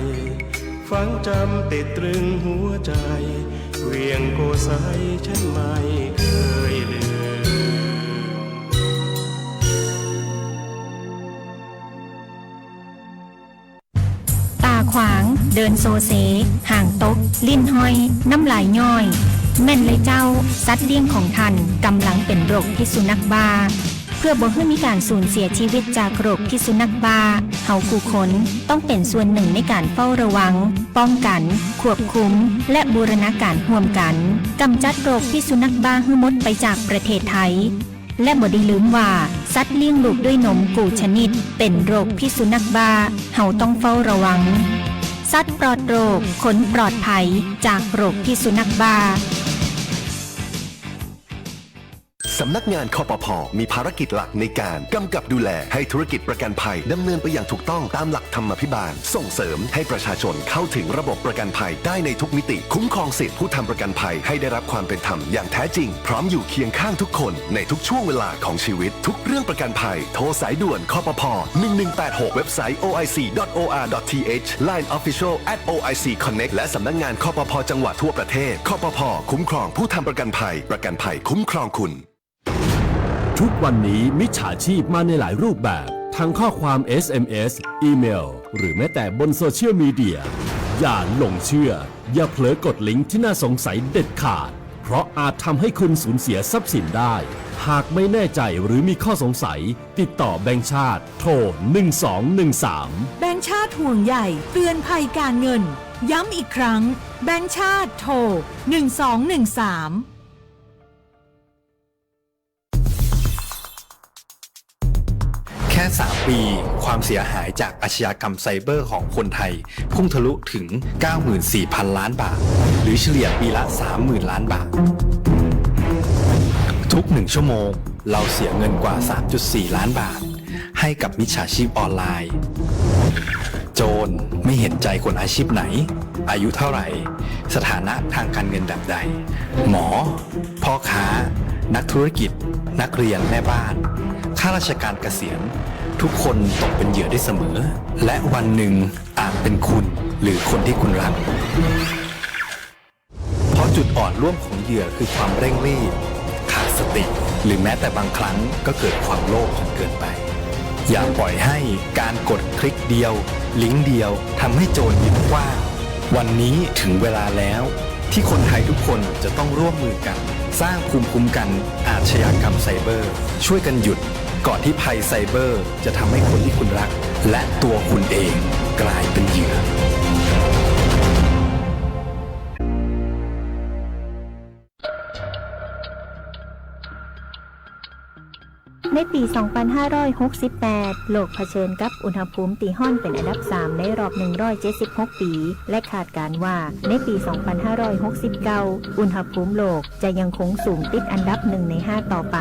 ฝังจำติดตรึงหัวใจ เวียงโกไสฉันไม่เคยลืม ต๋าขวาง เดินโซเซ หางตก ลิ้นห้อย น้ำลายย้อย แม่นเลยเจ้า สัตว์เลี้ยงของท่านก่ำลังเป๋นโรคพิษสุนัขบ้า เพื่อบ่หื้อมีก๋านสูญเสียจีวิตจากโรคพิษสุนัขบ้า เฮากู้คนต้องเป๋นส่วนนึ่งในก๋านเฝ้าระวัง ป้องกั๋น ควบคุม และบูรณาก๋ารฮ่วมกั๋น ก๋ำจัดโรคพิษสุนัขบ้าหื้อหมดไปจากประเทศไทย และบ่ได้ลืมว่า สัตว์เลี้ยงลูกด้วยนมกู้ชนิดเป๋นโรคพิษสุนัขบ้า เฮาต้องเฝ้าระวัง สัตว์ปลอดโรค คนปลอดภัยจากโรคพิษสุนัขบ้า สำนักงาน คปภ. มีภารกิจหลักในการกำกับดูแลให้ธุรกิจประกันภัยดำเนินไปอย่างถูกต้องตามหลักธรรมาภิบาล ส่งเสริมให้ประชาชนเข้าถึงระบบประกันภัยได้ในทุกมิติ คุ้มครองสิทธิ์ผู้ทำประกันภัยให้ได้รับความเป็นธรรมอย่างแท้จริง พร้อมอยู่เคียงข้างทุกคนในทุกช่วงเวลาของชีวิต ทุกเรื่องประกันภัย โทรสายด่วน คปภ. หนึ่งหนึ่งแปดหก เว็บไซต์ โอไอซี ดอท โออาร์ ดอท ทีเอช ไลน์ Official แอท โอไอซี คอนเน็กต์ และสำนักงาน คปภ. จังหวัดทั่วประเทศ คปภ. คุ้มครองผู้ทำประกันภัย ประกันภัยคุ้มครองคุณ ทุกวันนี้มิจฉาชีพมาในหลายรูปแบบ ทั้งข้อความ เอสเอ็มเอส อีเมล หรือแม้แต่บนโซเชียลมีเดีย อย่าหลงเชื่อ อย่าเผลอกดลิงก์ที่น่าสงสัยเด็ดขาด เพราะอาจทำให้คุณสูญเสียทรัพย์สินได้ หากไม่แน่ใจหรือมีข้อสงสัย ติดต่อแบงก์ชาติ โทร หนึ่งสองหนึ่งสาม แบงก์ชาติห่วงใย เตือนภัยการเงิน ย้ำอีกครั้ง แบงก์ชาติ โทร หนึ่งสองหนึ่งสาม แค่สามปี ความเสียหายจากอาชญากรรมไซเบอร์ของคนไทย พุ่งทะลุถึง เก้าหมื่นสี่พันล้านบาท หรือเฉลี่ยปีละ สามหมื่นล้านบาท ทุกหนึ่งชั่วโมง เราเสียเงินกว่า สามจุดสี่ล้านบาท ให้กับมิจฉาชีพออนไลน์ โจรไม่เห็นใจคนอาชีพไหน อายุเท่าไหร่ สถานะทางการเงินแบบใด หมอ พ่อค้า นักธุรกิจ นักเรียน แม่บ้าน ข้าราชการเกษียณ ทุกคนตกเป็นเหยื่อได้เสมอ และวันหนึ่งอาจเป็นคุณหรือคนที่คุณรัก เพราะจุดอ่อนร่วมของเหยื่อคือความเร่งรีบ ขาดสติ หรือแม้แต่บางครั้งก็เกิดความโลภจนเกินไป อย่าปล่อยให้การกดคลิกเดียว ลิงก์เดียว ทำให้โจรยึดกว้าง วันนี้ถึงเวลาแล้ว ที่คนไทยทุกคนจะต้องร่วมมือกัน สร้างภูมิคุ้มกันอาชญากรรมไซเบอร์ ช่วยกันหยุด ก่อนที่ภัยไซเบอร์จะทำให้คนที่คุณรัก และตัวคุณเองกลายเป็นเหยื่อ ในปี๋สองปันห้าร้อยหกสิบแปด โลกเผชิญกับอุณหภูมิตี้ฮ้อนเป๋นอันดับสามในรอบหนึ่งร้อยเจ็ดสิบหกปี๋ และคาดการณ์ว่าในปี๋สองปันห้าร้อยหกสิบเก้า อุณหภูมิโลกจะยังคงสูงติดอันดับหนึ่งในห้าต่อไป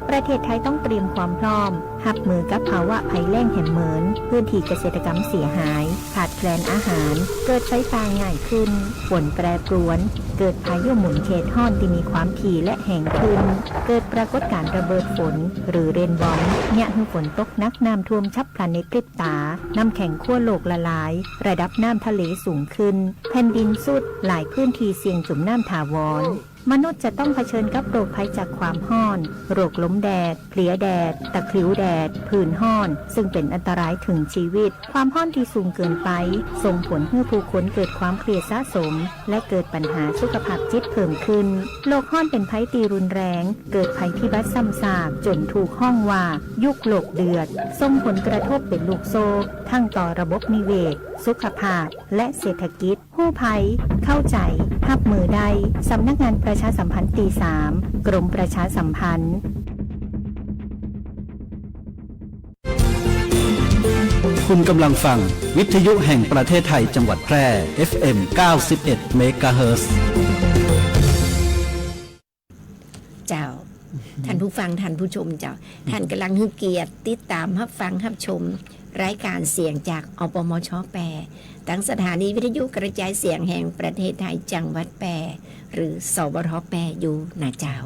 ประเทศไทยต้องเตรียมความพร้อม ฮับมือกับภาวะภัยแล้งแหมเหมิน พื้นที่เกษตรกรรมเสียหาย ขาดแคลนอาหาร เกิดไฟป่าง่ายขึ้น ฝนแปรปรวน เกิดพายุหมุนเขตฮ้อนตี้มีความถี่และแฮงขึ้น เกิดปรากฏการณ์ระเบิดฝน หรือเรนบอม เยียะหื้อฝนตกหนัก น้ำท่วมฉับพลันในพริบต๋า น้ำแข็งขั้วโลกละลาย ระดับน้ำทะเลสูงขึ้น แผ่นดินทรุด หลายพื้นที่เสี่ยงจุ่มน้ำถาวร มนุษย์จะต้องเผชิญกับโรคภัยจากความฮ้อน โรคลมแดด เพลียแดด ตะคริวแดด ผื่นฮ้อน ซึ่งเป๋นอันตรายเถิงจีวิต ความฮ้อนตี้สูงเกินไป ส่งผลหื้อผู้คนเกิดความเครียดสะสม และเกิดปัญหาสุขภาพจิตเพิ่มขึ้น โลกฮ้อนเป๋นภัยตี้รุนแรง เกิดภัยพิบัติซ้ำซาก จ๋นถูกฮ้องว่า ยุคโลกเดือด ส่งผลกระทบเป๋นลูกโซ่ ทั้งต่อระบบนิเวศ สุขภาพ และเศรษฐกิจ ฮู้ภัย เข้าใจ๋ ฮับมือได้ สำนักงานประชาสัมพันธ์ตี้สาม กรมประชาสัมพันธ์ คุณกำลังฟังวิทยุแห่งประเทศไทยจังหวัดแพร่ เอฟเอ็ม เก้าสิบเอ็ด เมกะเฮิรตซ์ เจ้า ท่านผู้ฟัง ท่านผู้ชมเจ้า ท่านก่ำลังหื้อเกียรติติดต๋ามฮับฟังฮับชม รายก๋านเสียงจาก อปมช แป้ ตังสถานีวิทยุกระจายเสียงแห่งประเทศไทยจังหวัดแป้ หรือ สวท แป้ อยู่นะเจ้า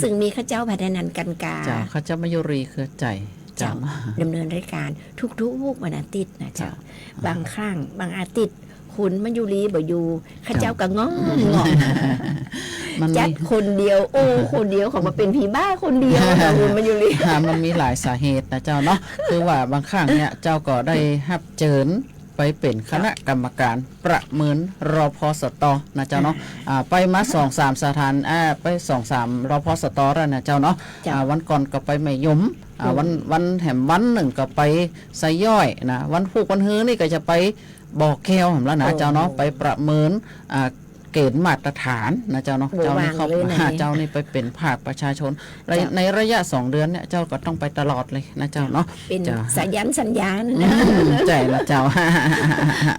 ซึ่งมีข้าเจ้า พัฒนันท์ กันกา เจ้า ข้าเจ้า มายุรี เครือใจ เจ้า เจ้า ดำเนินรายก๋านทุกๆวันอาทิตย์นะเจ้า เจ้า บางครั้ง บางอาทิตย์ คุณมายุรีบ่อยู่ ข้าเจ้า เจ้า ก็ง่วงๆ มันมี จัดคนเดียว โอ้ คนเดียว เขามาเป๋นผีบ้าคนเดียวนะ คุณมายุรี อ่า มันมีหลายสาเหตุนะเจ้าเนาะ คือว่าบางครั้งเนี่ย เจ้าก็ได้ฮับเจิญไปเป๋นคณะกรรมการประเมิน รพสต นะเจ้าเนาะ อ่า อ่า ไปมาสองสามสถาน อ่า ไปสองสาม รพสต แล้วนะเจ้าเนาะ เจ้า อ่า วันก่อนก็ไปแม่ยม อ่า อืม วัน วันแหมวันนึ่งก็ไปไซย้อยนะ วันพูกวันฮือนี่ก็จะไปบ่อแก้วแหมแล้วนะ โอ้ เจ้าเนาะ ไปประเมิน อ่า เกณฑ์มาตรฐานนะเจ้าเนาะ บ่ว่างเลยนะ เจ้านี่เขา เจ้านี่ไปเป๋นภาคประชาชน ใน เจ้า ในระยะสองเดือนเนี่ย เจ้าก็ต้องไปตลอดเลยนะเจ้าเนาะ เป๋น เจ้า สายันสัญญานะ อืม ใจ้ละเจ้า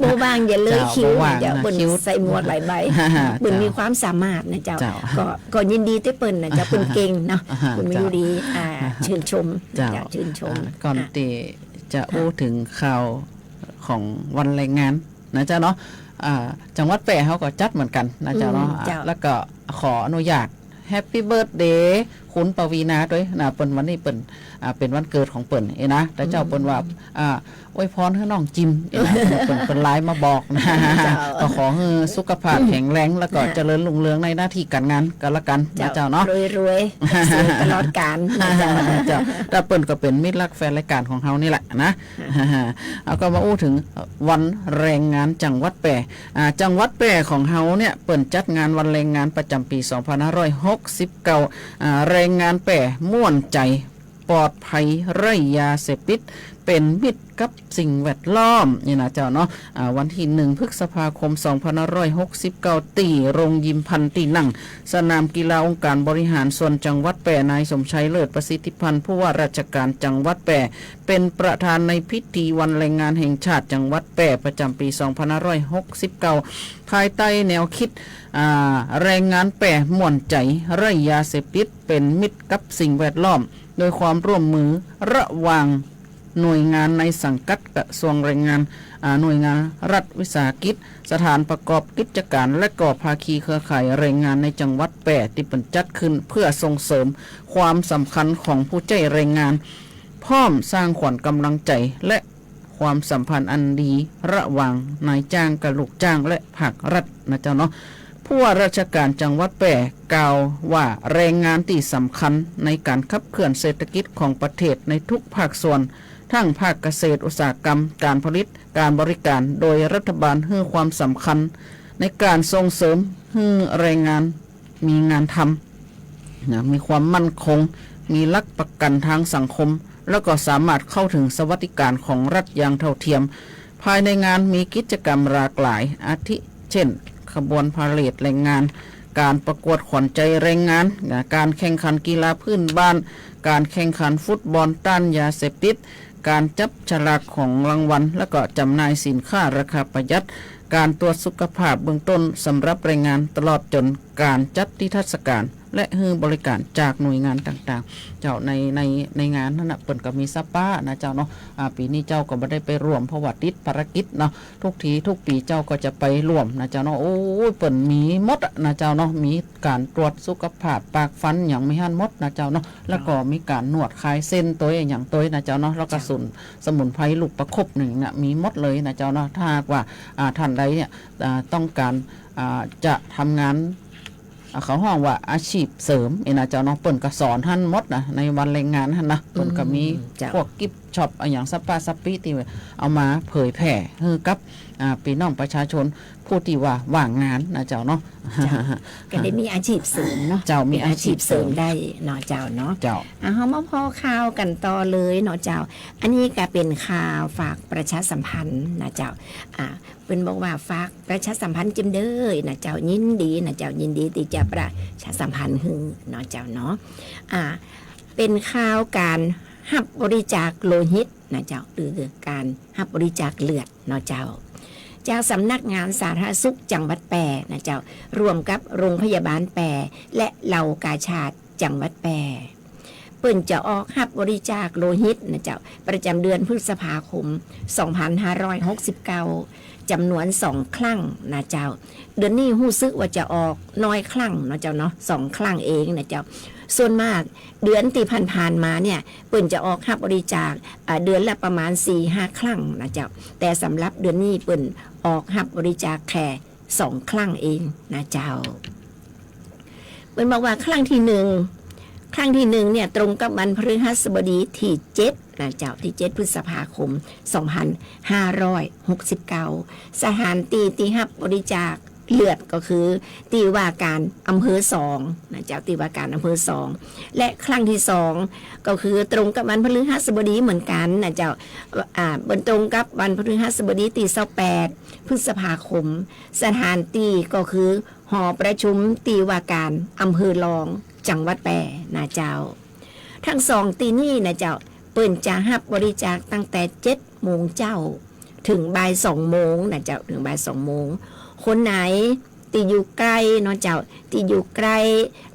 บ่ว่างอย่าเลย เจ้า คิว บ่ว่าง เจ้า นะ เปิ้น คิว ใส่หมวกหลายใบ เปิ้น เจ้า มีความสามารถนะเจ้า เจ้า ก็ ก็ยินดีตวยเปิ้นนะเจ้า เปิ้นเก่งเนาะ อ่า เปิ้นมี เจ้า อยู่ดี อ่า ชื่นชม เจ้า เจ้า ชื่นชม อ่า ก่อน อ่ะ ตี้จะอู้เถิงข่าวของวันแรงงานนะเจ้าเนาะ อ่า จังหวัดแป้เฮาก็จัดเหมือนกั๋นนะเจ้าเนาะ อืม อ่า เจ้า แล้วก็ขออนุญาต แฮปปี้เบิร์ธเดย์ คุณปวีณาตวยนะ เปิ้นวันนี้เปิ้น อ่า เป๋นวันเกิดของเปิ้นเองนะ แต่เจ้า อืม เปิ้นว่า อ่า อวยพรหื้อน้องจิมเองนะ เปิ้น เปิ้นไลน์มาบอกนะ เจ้า ก็ขอหื้อสุขภาพแข็งแรง แล้วก็ อ่า เจริญรุ่งเรืองในหน้าตี้ก๋านงานก็แล้วกั๋นนะเจ้า เจ้าเนาะ รวยๆ สวยตลอดกาลนะเจ้า เจ้า แต่เปิ้นก็เป๋นมิตรรักแฟนรายก๋านของเฮานี่แหละนะ อ่า เอาก็มาอู้เถิงวันแรงงานจังหวัดแป้ อ่า จังหวัดแป้ของเฮาเนี่ย เปิ้นจัดงานวันแรงงานประจ๋ำปี๋ สองพันห้าร้อยหกสิบเก้า อ่า แรงงานแป้ม่วนใจ๋ ปลอดภัยไร้ยาเสพติด เป๋นมิตรกับสิ่งแวดล้อม นี่นะเจ้าเนาะ อ่า วันตี้หนึ่งพฤษภาคม สองพันห้าร้อยหกสิบเก้า ตี้โรงยิมพันตี้นั่ง สนามกีฬาองค์การบริหารส่วนจังหวัดแป้ นายสมชัย เลิศประสิทธิพันธ์ ผู้ว่าราชการจังหวัดแป้ เป๋นประธานในพิธีวันแรงงานแห่งชาติจังหวัดแป้ประจ๋ำปี๋ สองพันห้าร้อยหกสิบเก้า ภายใต้แนวกึ๊ด อ่า แรงงานแป้ม่วนใจ๋ไร้ยาเสพติด เป๋นมิตรกับสิ่งแวดล้อม โดยความร่วมมือระหว่างหน่วยงานในสังกัดกระทรวงแรงงาน อ่า หน่วยงานรัฐวิสาหกิจ สถานประกอบกิจก๋าน และก็ภาคีเครือข่ายแรงงานในจังหวัดแป้ ตี้เปิ้นจัดขึ้นเพื่อส่งเสริมความสำคัญของผู้ใจ๊แรงงาน พร้อมสร้างขวัญก๋ำลังใจ๋ และความสัมพันธ์อันดีระหว่างนายจ้างกับลูกจ้างและภาครัฐนะเจ้าเนาะ ผู้ว่าราชการจังหวัดแป้กล่าวว่า แรงงานตี้สำคัญในก๋านขับเคลื่อนเศรษฐกิจของประเทศในทุกภาคส่วน ทั้งภาคเกษตรอุตสาหกรรม ก๋านผลิต ก๋านบริการ โดยรัฐบาลหื้อความสำคัญในก๋านส่งเสริมหื้อแรงงานมีงานทำนะ มีความมั่นคง มีหลักประกั๋นตางสังคม แล้วก็สามารถเข้าเถิงสวัสดิก๋านของรัฐอย่างเท่าเทียม ภายในงานมีกิจกรรมหลากหลาย อาทิเช่น ขบวนพาเหรดแรงงาน ก๋านประกวดขวัญใจ๋แรงงานนะ ก๋านแข่งขันกีฬาพื้นบ้าน ก๋านแข่งขันฟุตบอลต้านยาเสพติด ก๋านจับฉลากของรางวัล แล้วก็จำหน่ายสินค้าราคาประหยัด ก๋านตรวจสุขภาพเบื้องต้นสำหรับแรงงาน ตลอดจ๋นก๋านจัดนิทรรศก๋าน และหื้อบริการจากหน่วยงานต่างๆ เจ้า ใน ใน ในงานหั้นนะ เปิ้นก็มีสปานะเจ้าเนาะ อ่า ปี๋นี้เจ้าก็บ่ได้ไปร่วม เพราะว่าติดภารกิจเนาะ ทุกทีทุกปี๋เจ้าก็จะไปร่วมนะเจ้าเนาะ โอ้ย เปิ้นมีหมดอะนะเจ้าเนาะ มีก๋านตรวจสุขภาพปากฟันหยังมีหั้นหมดนะเจ้าเนาะ แล้วก็มีก๋านนวดคลายเส้นตวยหยังตวยนะเจ้าเนาะ แล้วก็ เจ้า ศูนย์สมุนไพรลูกประคบนึ่งนะ มีหมดเลยนะเจ้าเนาะ ถ้าหากว่า อ่า ท่านใดเนี่ย อ่า ต้องก๋าน อ่า จะทำงาน อ่า เขาฮ้องว่าอาชีพเสริมนี่นะเจ้าเนาะ เปิ้นก็สอนหั้นหมดนะ ในวันแรงงานหั้นนะ เปิ้นก็มี อืม เจ้า พวกกิฟต์ช็อปอะหยังสะป๊าสะปี้ตี้เอามาเผยแผ่หื้อกับ อ่า ปี้น้องประชาชนผู้ตี้ว่าว่างงานนะเจ้าเนาะ เจ้า ก็ได้มีอาชีพเสริมเนาะ เจ้า มีอาชีพเสริม เป๋นอาชีพเสริมได้เนาะเจ้าเนาะ เจ้า อ่ะ เฮามาผ่อข่าวกั๋นต่อเลยเนาะเจ้า อันนี้ก็เป๋นข่าวฝากประชาสัมพันธ์นะเจ้า อ่า เปิ้นบอกว่าฝากประชาสัมพันธ์จิมเด้อนะเจ้า ยินดีนะเจ้า ยินดีตี้จะประชาสัมพันธ์หื้อเนาะเจ้าเนาะ อ่า เป๋นข่าวก๋านฮับบริจาคโลหิตนะเจ้า หรือก๋านฮับบริจาคเลือดเนาะเจ้า จากสำนักงานสาธารณสุขจังหวัดแป้นะเจ้า ร่วมกับโรงพยาบาลแป้ และเหล่ากาชาดจังหวัดแป้ ปิ้นจะออกฮับบริจาคโลหิตนะเจ้า ประจ๋ำเดือนพฤษภาคม สองพันห้าร้อยหกสิบเก้า จ๋ำนวนสองครั้งนะเจ้า เดือนนี้ฮู้สึกว่าจะออกน้อยครั้งเนาะเจ้าเนาะ สองครั้งเองนะเจ้า ส่วนมากเดือนตี้ผ่านๆ มาเนี่ย ปิ้นจะออกฮับบริจาค อ่า เดือนละประมาณสี่ห้าครั้งนะเจ้า แต่สำหรับเดือนนี้ปิ้นออกฮับบริจาคแค่สองครั้งเองนะเจ้า ปิ้นบอกว่าครั้งตี้หนึ่ง ครั้งตี้หนึ่งเนี่ยตรงกับวันพฤหัสบดีตี้เจ็ดนะเจ้า ตี้เจ็ดพฤษภาคม สองพันห้าร้อยหกสิบเก้า สถานตี้ตี้ฮับบริจาคเลือดก็คือตี้ว่าการอำเภอสองนะเจ้า ตี้ว่าการอำเภอสอง และครั้งตี้สองก็คือตรงกับวันพฤหัสบดีเหมือนกั๋นนะเจ้า อ่า ปิ้นตรงกับวันพฤหัสบดีตี้ซาวแปดพฤษภาคม สถานตี้ก็คือหอประชุมตี้ว่าการอำเภอรองจังหวัดแป้นะเจ้า ตึงสองตี้นี้นะเจ้า ปิ้นจะฮับบริจาคตั้งแต่เจ็ดโมงเจ๊า เถิงบ่ายสองโมงนะเจ้า เถิงบ่ายสองโมง คนไหนตี้อยู่ใก้เนาะเจ้า ตี้อยู่ใก้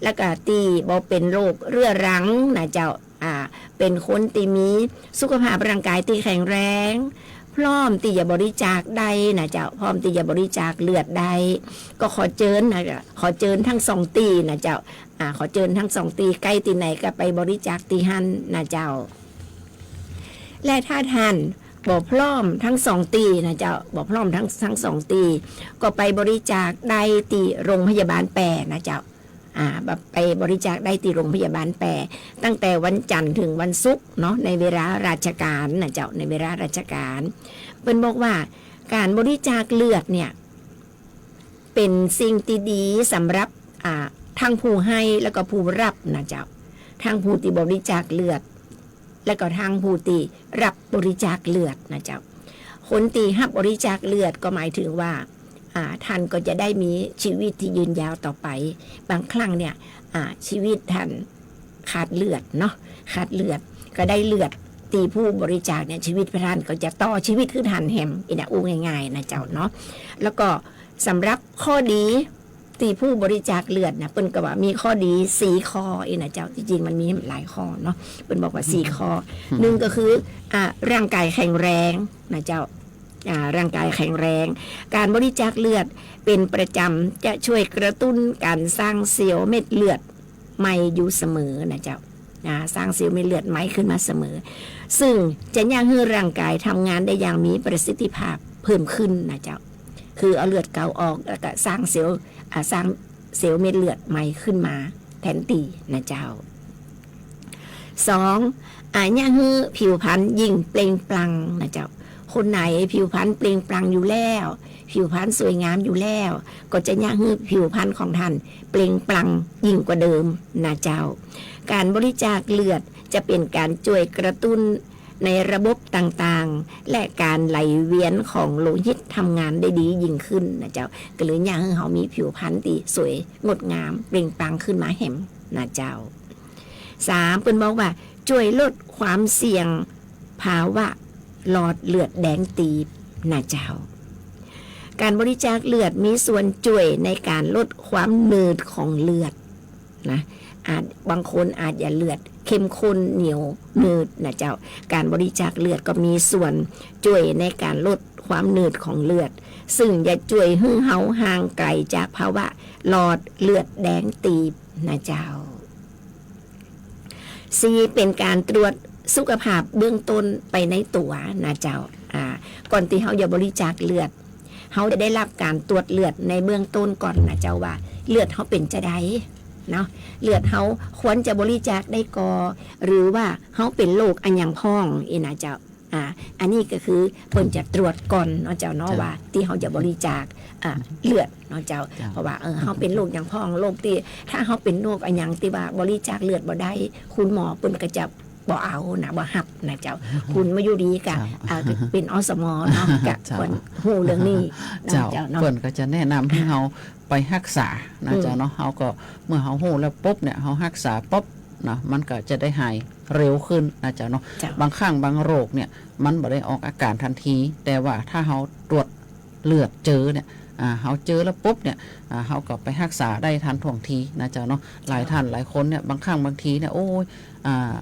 แล้วก็ตี้บ่เป๋นโรคเรื้อรังนะเจ้า อ่า เป๋นคนตี้มีสุขภาพร่างกายตี้แข็งแรง พร้อมตี้จะบริจาคได้นะเจ้า พร้อมตี้จะบริจาคเลือดได้ ก็ขอเจิญนะ ขอเจิญตึงสองตี้นะเจ้า อ่า ขอเจิญตึงสองตี้ ใก้ตี้ไหนก็ไปบริจาคตี้หั้นนะเจ้า และถ้าต้านบ่พร้อมตึงสองตี้นะเจ้า บ่พร้อมตึง ตึงสองตี้ ก็ไปบริจาคได้ตี้โรงพยาบาลแป้นะเจ้า อ่า ไปบริจาคได้ตี้โรงพยาบาลแป้ ตั้งแต่วันจันทร์เถิงวันศุกร์เนาะ ในเวลาราชการนะเจ้า ในเวลาราชการ ปิ้นบอกว่าก๋านบริจาคเลือดเนี่ย เป๋นสิ่งตี้ดีสำหรับ อ่า ตึงผู้หื้อแล้วก็ผู้ฮับนะเจ้า ตึงผู้ตี้บริจาคเลือด แล้วก็ตึงผู้ตี้ฮับบริจาคเลือดนะเจ้า คนตี้ฮับบริจาคเลือดก็หมายถึงว่า อ่า ต้านก็จะได้มีชีวิตตี้ยืนยาวต่อไป บางครั้งเนี่ย อ่า ชีวิตต้านขาดเลือดเนาะ ขาดเลือด ก็ได้เลือดตี้ผู้บริจาคเนี่ย ชีวิตต้านก็จะต่อชีวิตขึ้นหั้นแหม อี้นะ อู้ง่ายๆ นะเจ้าเนาะ แล้วก็สำหรับข้อดีตี้ผู้บริจาคเลือดนะ ปิ้นก็ว่ามีข้อดีสี่ข้ออี้นะเจ้า ตี้จริงมันมีหลายข้อเนาะ ปิ้นบอกว่าสี่ข้อ อืม นึ่งก็คือ อ่า ร่างกายแข็งแรงนะเจ้า อ่า ร่างกายแข็งแรง ก๋านบริจาคเลือดเป๋นประจ๋ำจะช่วยกระตุ้นก๋านสร้างเซลล์เม็ดเลือดใหม่อยู่เสมอนะเจ้า อ่า สร้างเซลล์เม็ดเลือดใหม่ขึ้นมาเสมอ ซึ่งจะเยียะหื้อร่างกายทำงานได้อย่างมีประสิทธิภาพเพิ่มขึ้นนะเจ้า คือเอาเลือดเก่าออกแล้วก็สร้างเซลล์ อ่า สร้างเซลล์เม็ดเลือดใหม่ขึ้นมาแทนตี้นะเจ้า สอง อ่า เยียะหื้อผิวพรรณยิ่งเปล่งปลั่งนะเจ้า คนไหนผิวพรรณเปล่งปลั่งอยู่แล้ว ผิวพรรณสวยงามอยู่แล้ว ก็จะเยียะหื้อผิวพรรณของต้านเปล่งปลั่งยิ่งกว่าเดิมนะเจ้า ก๋านบริจาคเลือดจะเป๋นก๋านจ้วยกระตุ้นในระบบต่างๆ และก๋านไหลเวียนของโลหิตทำงานได้ดียิ่งขึ้นนะเจ้า ก็เลยเยียะหื้อเฮามีผิวพรรณตี้สวยงดงามเปล่งปลั่งขึ้นมาแหมนะเจ้า สาม ปิ้นบอกว่าจ้วยลดความเสี่ยงภาวะหลอดเลือดแดงตีบนะเจ้า ก๋านบริจาคเลือดมีส่วนจ้วยในก๋านลดความหนืดของเลือดนะ อาจ บางคนอาจจะเลือดเข้มข้นเหนียวหนืดนะเจ้า ก๋านบริจาคเลือดก็มีส่วนจ้วยในก๋านลดความหนืดของเลือด ซึ่งจะจ้วยหื้อเฮาห่างไกลจากภาวะหลอดเลือดแดงตีบนะเจ้า สี่ เป๋นก๋านตรวจสุขภาพเบื้องต้นไปในตั๋วนะเจ้า อ่า ก่อนตี้เฮาจะบริจาคเลือด เฮาจะได้ฮับก๋านตรวจเลือดในเบื้องต้นก่อนนะเจ้า ว่าเลือดเฮาเป๋นจาใดเนาะ เลือดเฮาควรจะบริจาคได้ก่อ หรือว่าเฮาเป๋นโรคอะหยังพ่องอี้นะเจ้า อ่า อันนี้ก็คือเปิ้นจะตรวจก่อนเนาะเจ้าเนาะ เจ้า ว่าตี้เฮาจะบริจาค อ่า เลือดเนาะเจ้า เจ้า เพราะว่า เออ เฮาเป๋นโรคหยังพ่อง โรคตี้ ถ้าเฮาเป๋นโรคอะหยังตี้ว่าบริจาคเลือดบ่ได้ คุณหมอเปิ้นก็จะบ่เอานะ บ่ฮับนะเจ้า คุณมายุรีกะ เจ้า อ่า เป๋น อสม เนาะ กะ เจ้า ควรฮู้เรื่องนี้เนาะ เจ้า เจ้าเนาะ เปิ้นก็จะแนะนำหื้อเฮาไปฮักษานะเจ้าเนาะ อืม เฮาก็เมื่อเฮาฮู้แล้วปุ๊บเนี่ย เฮาฮักษาปุ๊บเนาะ มันก็จะได้หายเร็วขึ้นนะเจ้าเนาะ เจ้า บางครั้งบางโรคเนี่ย มันบ่ได้ออกอาก๋านทันที แต่ว่าถ้าเฮาตรวจเลือดเจอเนี่ย อ่า เฮาเจอแล้วปุ๊บเนี่ย อ่า เฮาก็ไปฮักษาได้ทันท่วงทีนะเจ้าเนาะ หลายท่านหลายคนเนี่ย บางครั้งบางทีเนี่ย โอ๊ย อ่า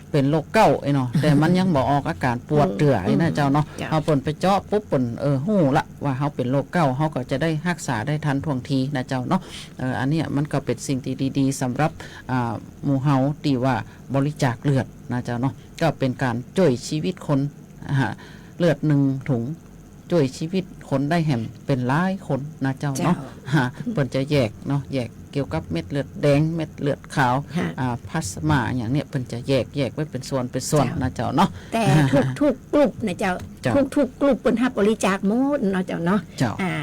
เป๋นโรคเก๊าไอ้เนาะ แต่มันยังบ่ออกอาก๋านปวดเตื้อไอ้นะเจ้าเนาะ เฮาเปิ้นไปเจาะปุ๊บเปิ้น เออ ฮู้ละว่าเฮาเป๋นโรคเก๊า เฮาก็จะได้ฮักษาได้ทันท่วงทีนะเจ้าเนาะ เออ อันเนี้ยมันก็เป๋นสิ่งตี้ดีๆ สำหรับ อ่า หมู่เฮาตี้ว่าบริจาคเลือดนะเจ้าเนาะ ก็เป๋นก๋านจ้วยจีวิตคน อ่า เลือดนึ่งถุง จ้วยจีวิตคนได้แหมเป๋นหลายคนนะเจ้าเนาะ เปิ้นจะแยกเนาะ แยกเกี่ยวกับเม็ดเลือดแดง เม็ดเลือดขาว อ่า พลาสมาอย่างเนี้ย เปิ้นจะแยก แยกไว้เป๋นส่วน เป๋นส่วนนะเจ้าเนาะ แต่ทุกๆ กลุ่มนะเจ้า ทุกๆ กลุ่มเปิ้นฮับบริจาคหมดเนาะเจ้าเนาะ อ่า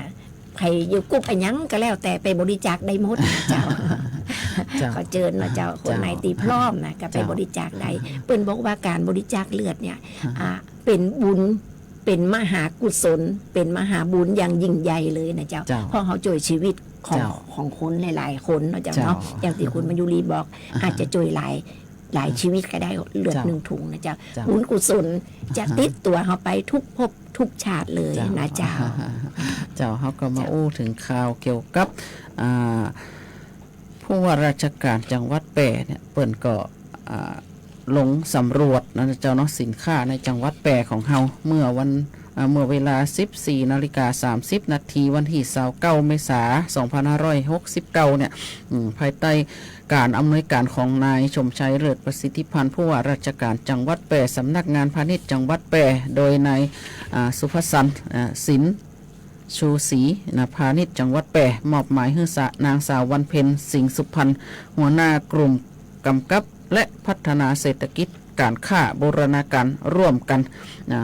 ใผอยู่กลุ่มอะหยังก็แล้วแต่ไปบริจาคได้หมดนะเจ้า เจ้า ขอเจิญเนาะเจ้า คนไหนตี้พร้อมนะ ก็ไปบริจาคได้ เปิ้นบอกว่าก๋านบริจาคเลือดเนี่ย อ่า เป๋นบุญ เป๋นมหากุศล เป๋นมหาบุญอย่างยิ่งใหญ่เลยนะเจ้า เพราะเฮาจ้วยจีวิตของ ของคนหลายๆ คนเนาะเจ้าเนาะ อย่างตี้คุณมายุรีบอก อาจจะจ้วยหลาย หลายจีวิตก็ได้ เลือดนึ่งถุงนะเจ้า บุญกุศลจะติดตั๋วเฮาไปทุกภพทุกชาติเลยนะเจ้า เจ้า เฮาก็มาอู้เถิงข่าวเกี่ยวกับ อ่า ผู้ว่าราชก๋านจังหวัดแป้เนี่ย เปิ้นก็ อ่า ลงสำรวจนะเจ้าเนาะ สินค้าในจังหวัดแป้ของเฮา เมื่อวัน อ่า เมื่อเวลา สิบสี่นาฬิกาสามสิบนาที วันตี้ ซาวเก้าเมษา สองพันห้าร้อยหกสิบเก้าเนี่ย อืม ภายใต้ก๋านอำนวยก๋านของนายสมชัย เลิศประสิทธิพันธ์ ผู้ว่าราชก๋านจังหวัดแป้ สำนักงานพาณิชย์จังหวัดแป้ โดยนาย อ่า สุภสันต์ อ่า สิน ชูศรีนะ พาณิชย์จังหวัดแป้ มอบหมายหื้อสะ นางสาววันเพ็ญ สิงห์สุพรรณ หัวหน้ากลุ่มก๋ำกับ และพัฒนาเศรษฐกิจก๋านค้าบูรณาก๋ารร่วมกั๋นนะ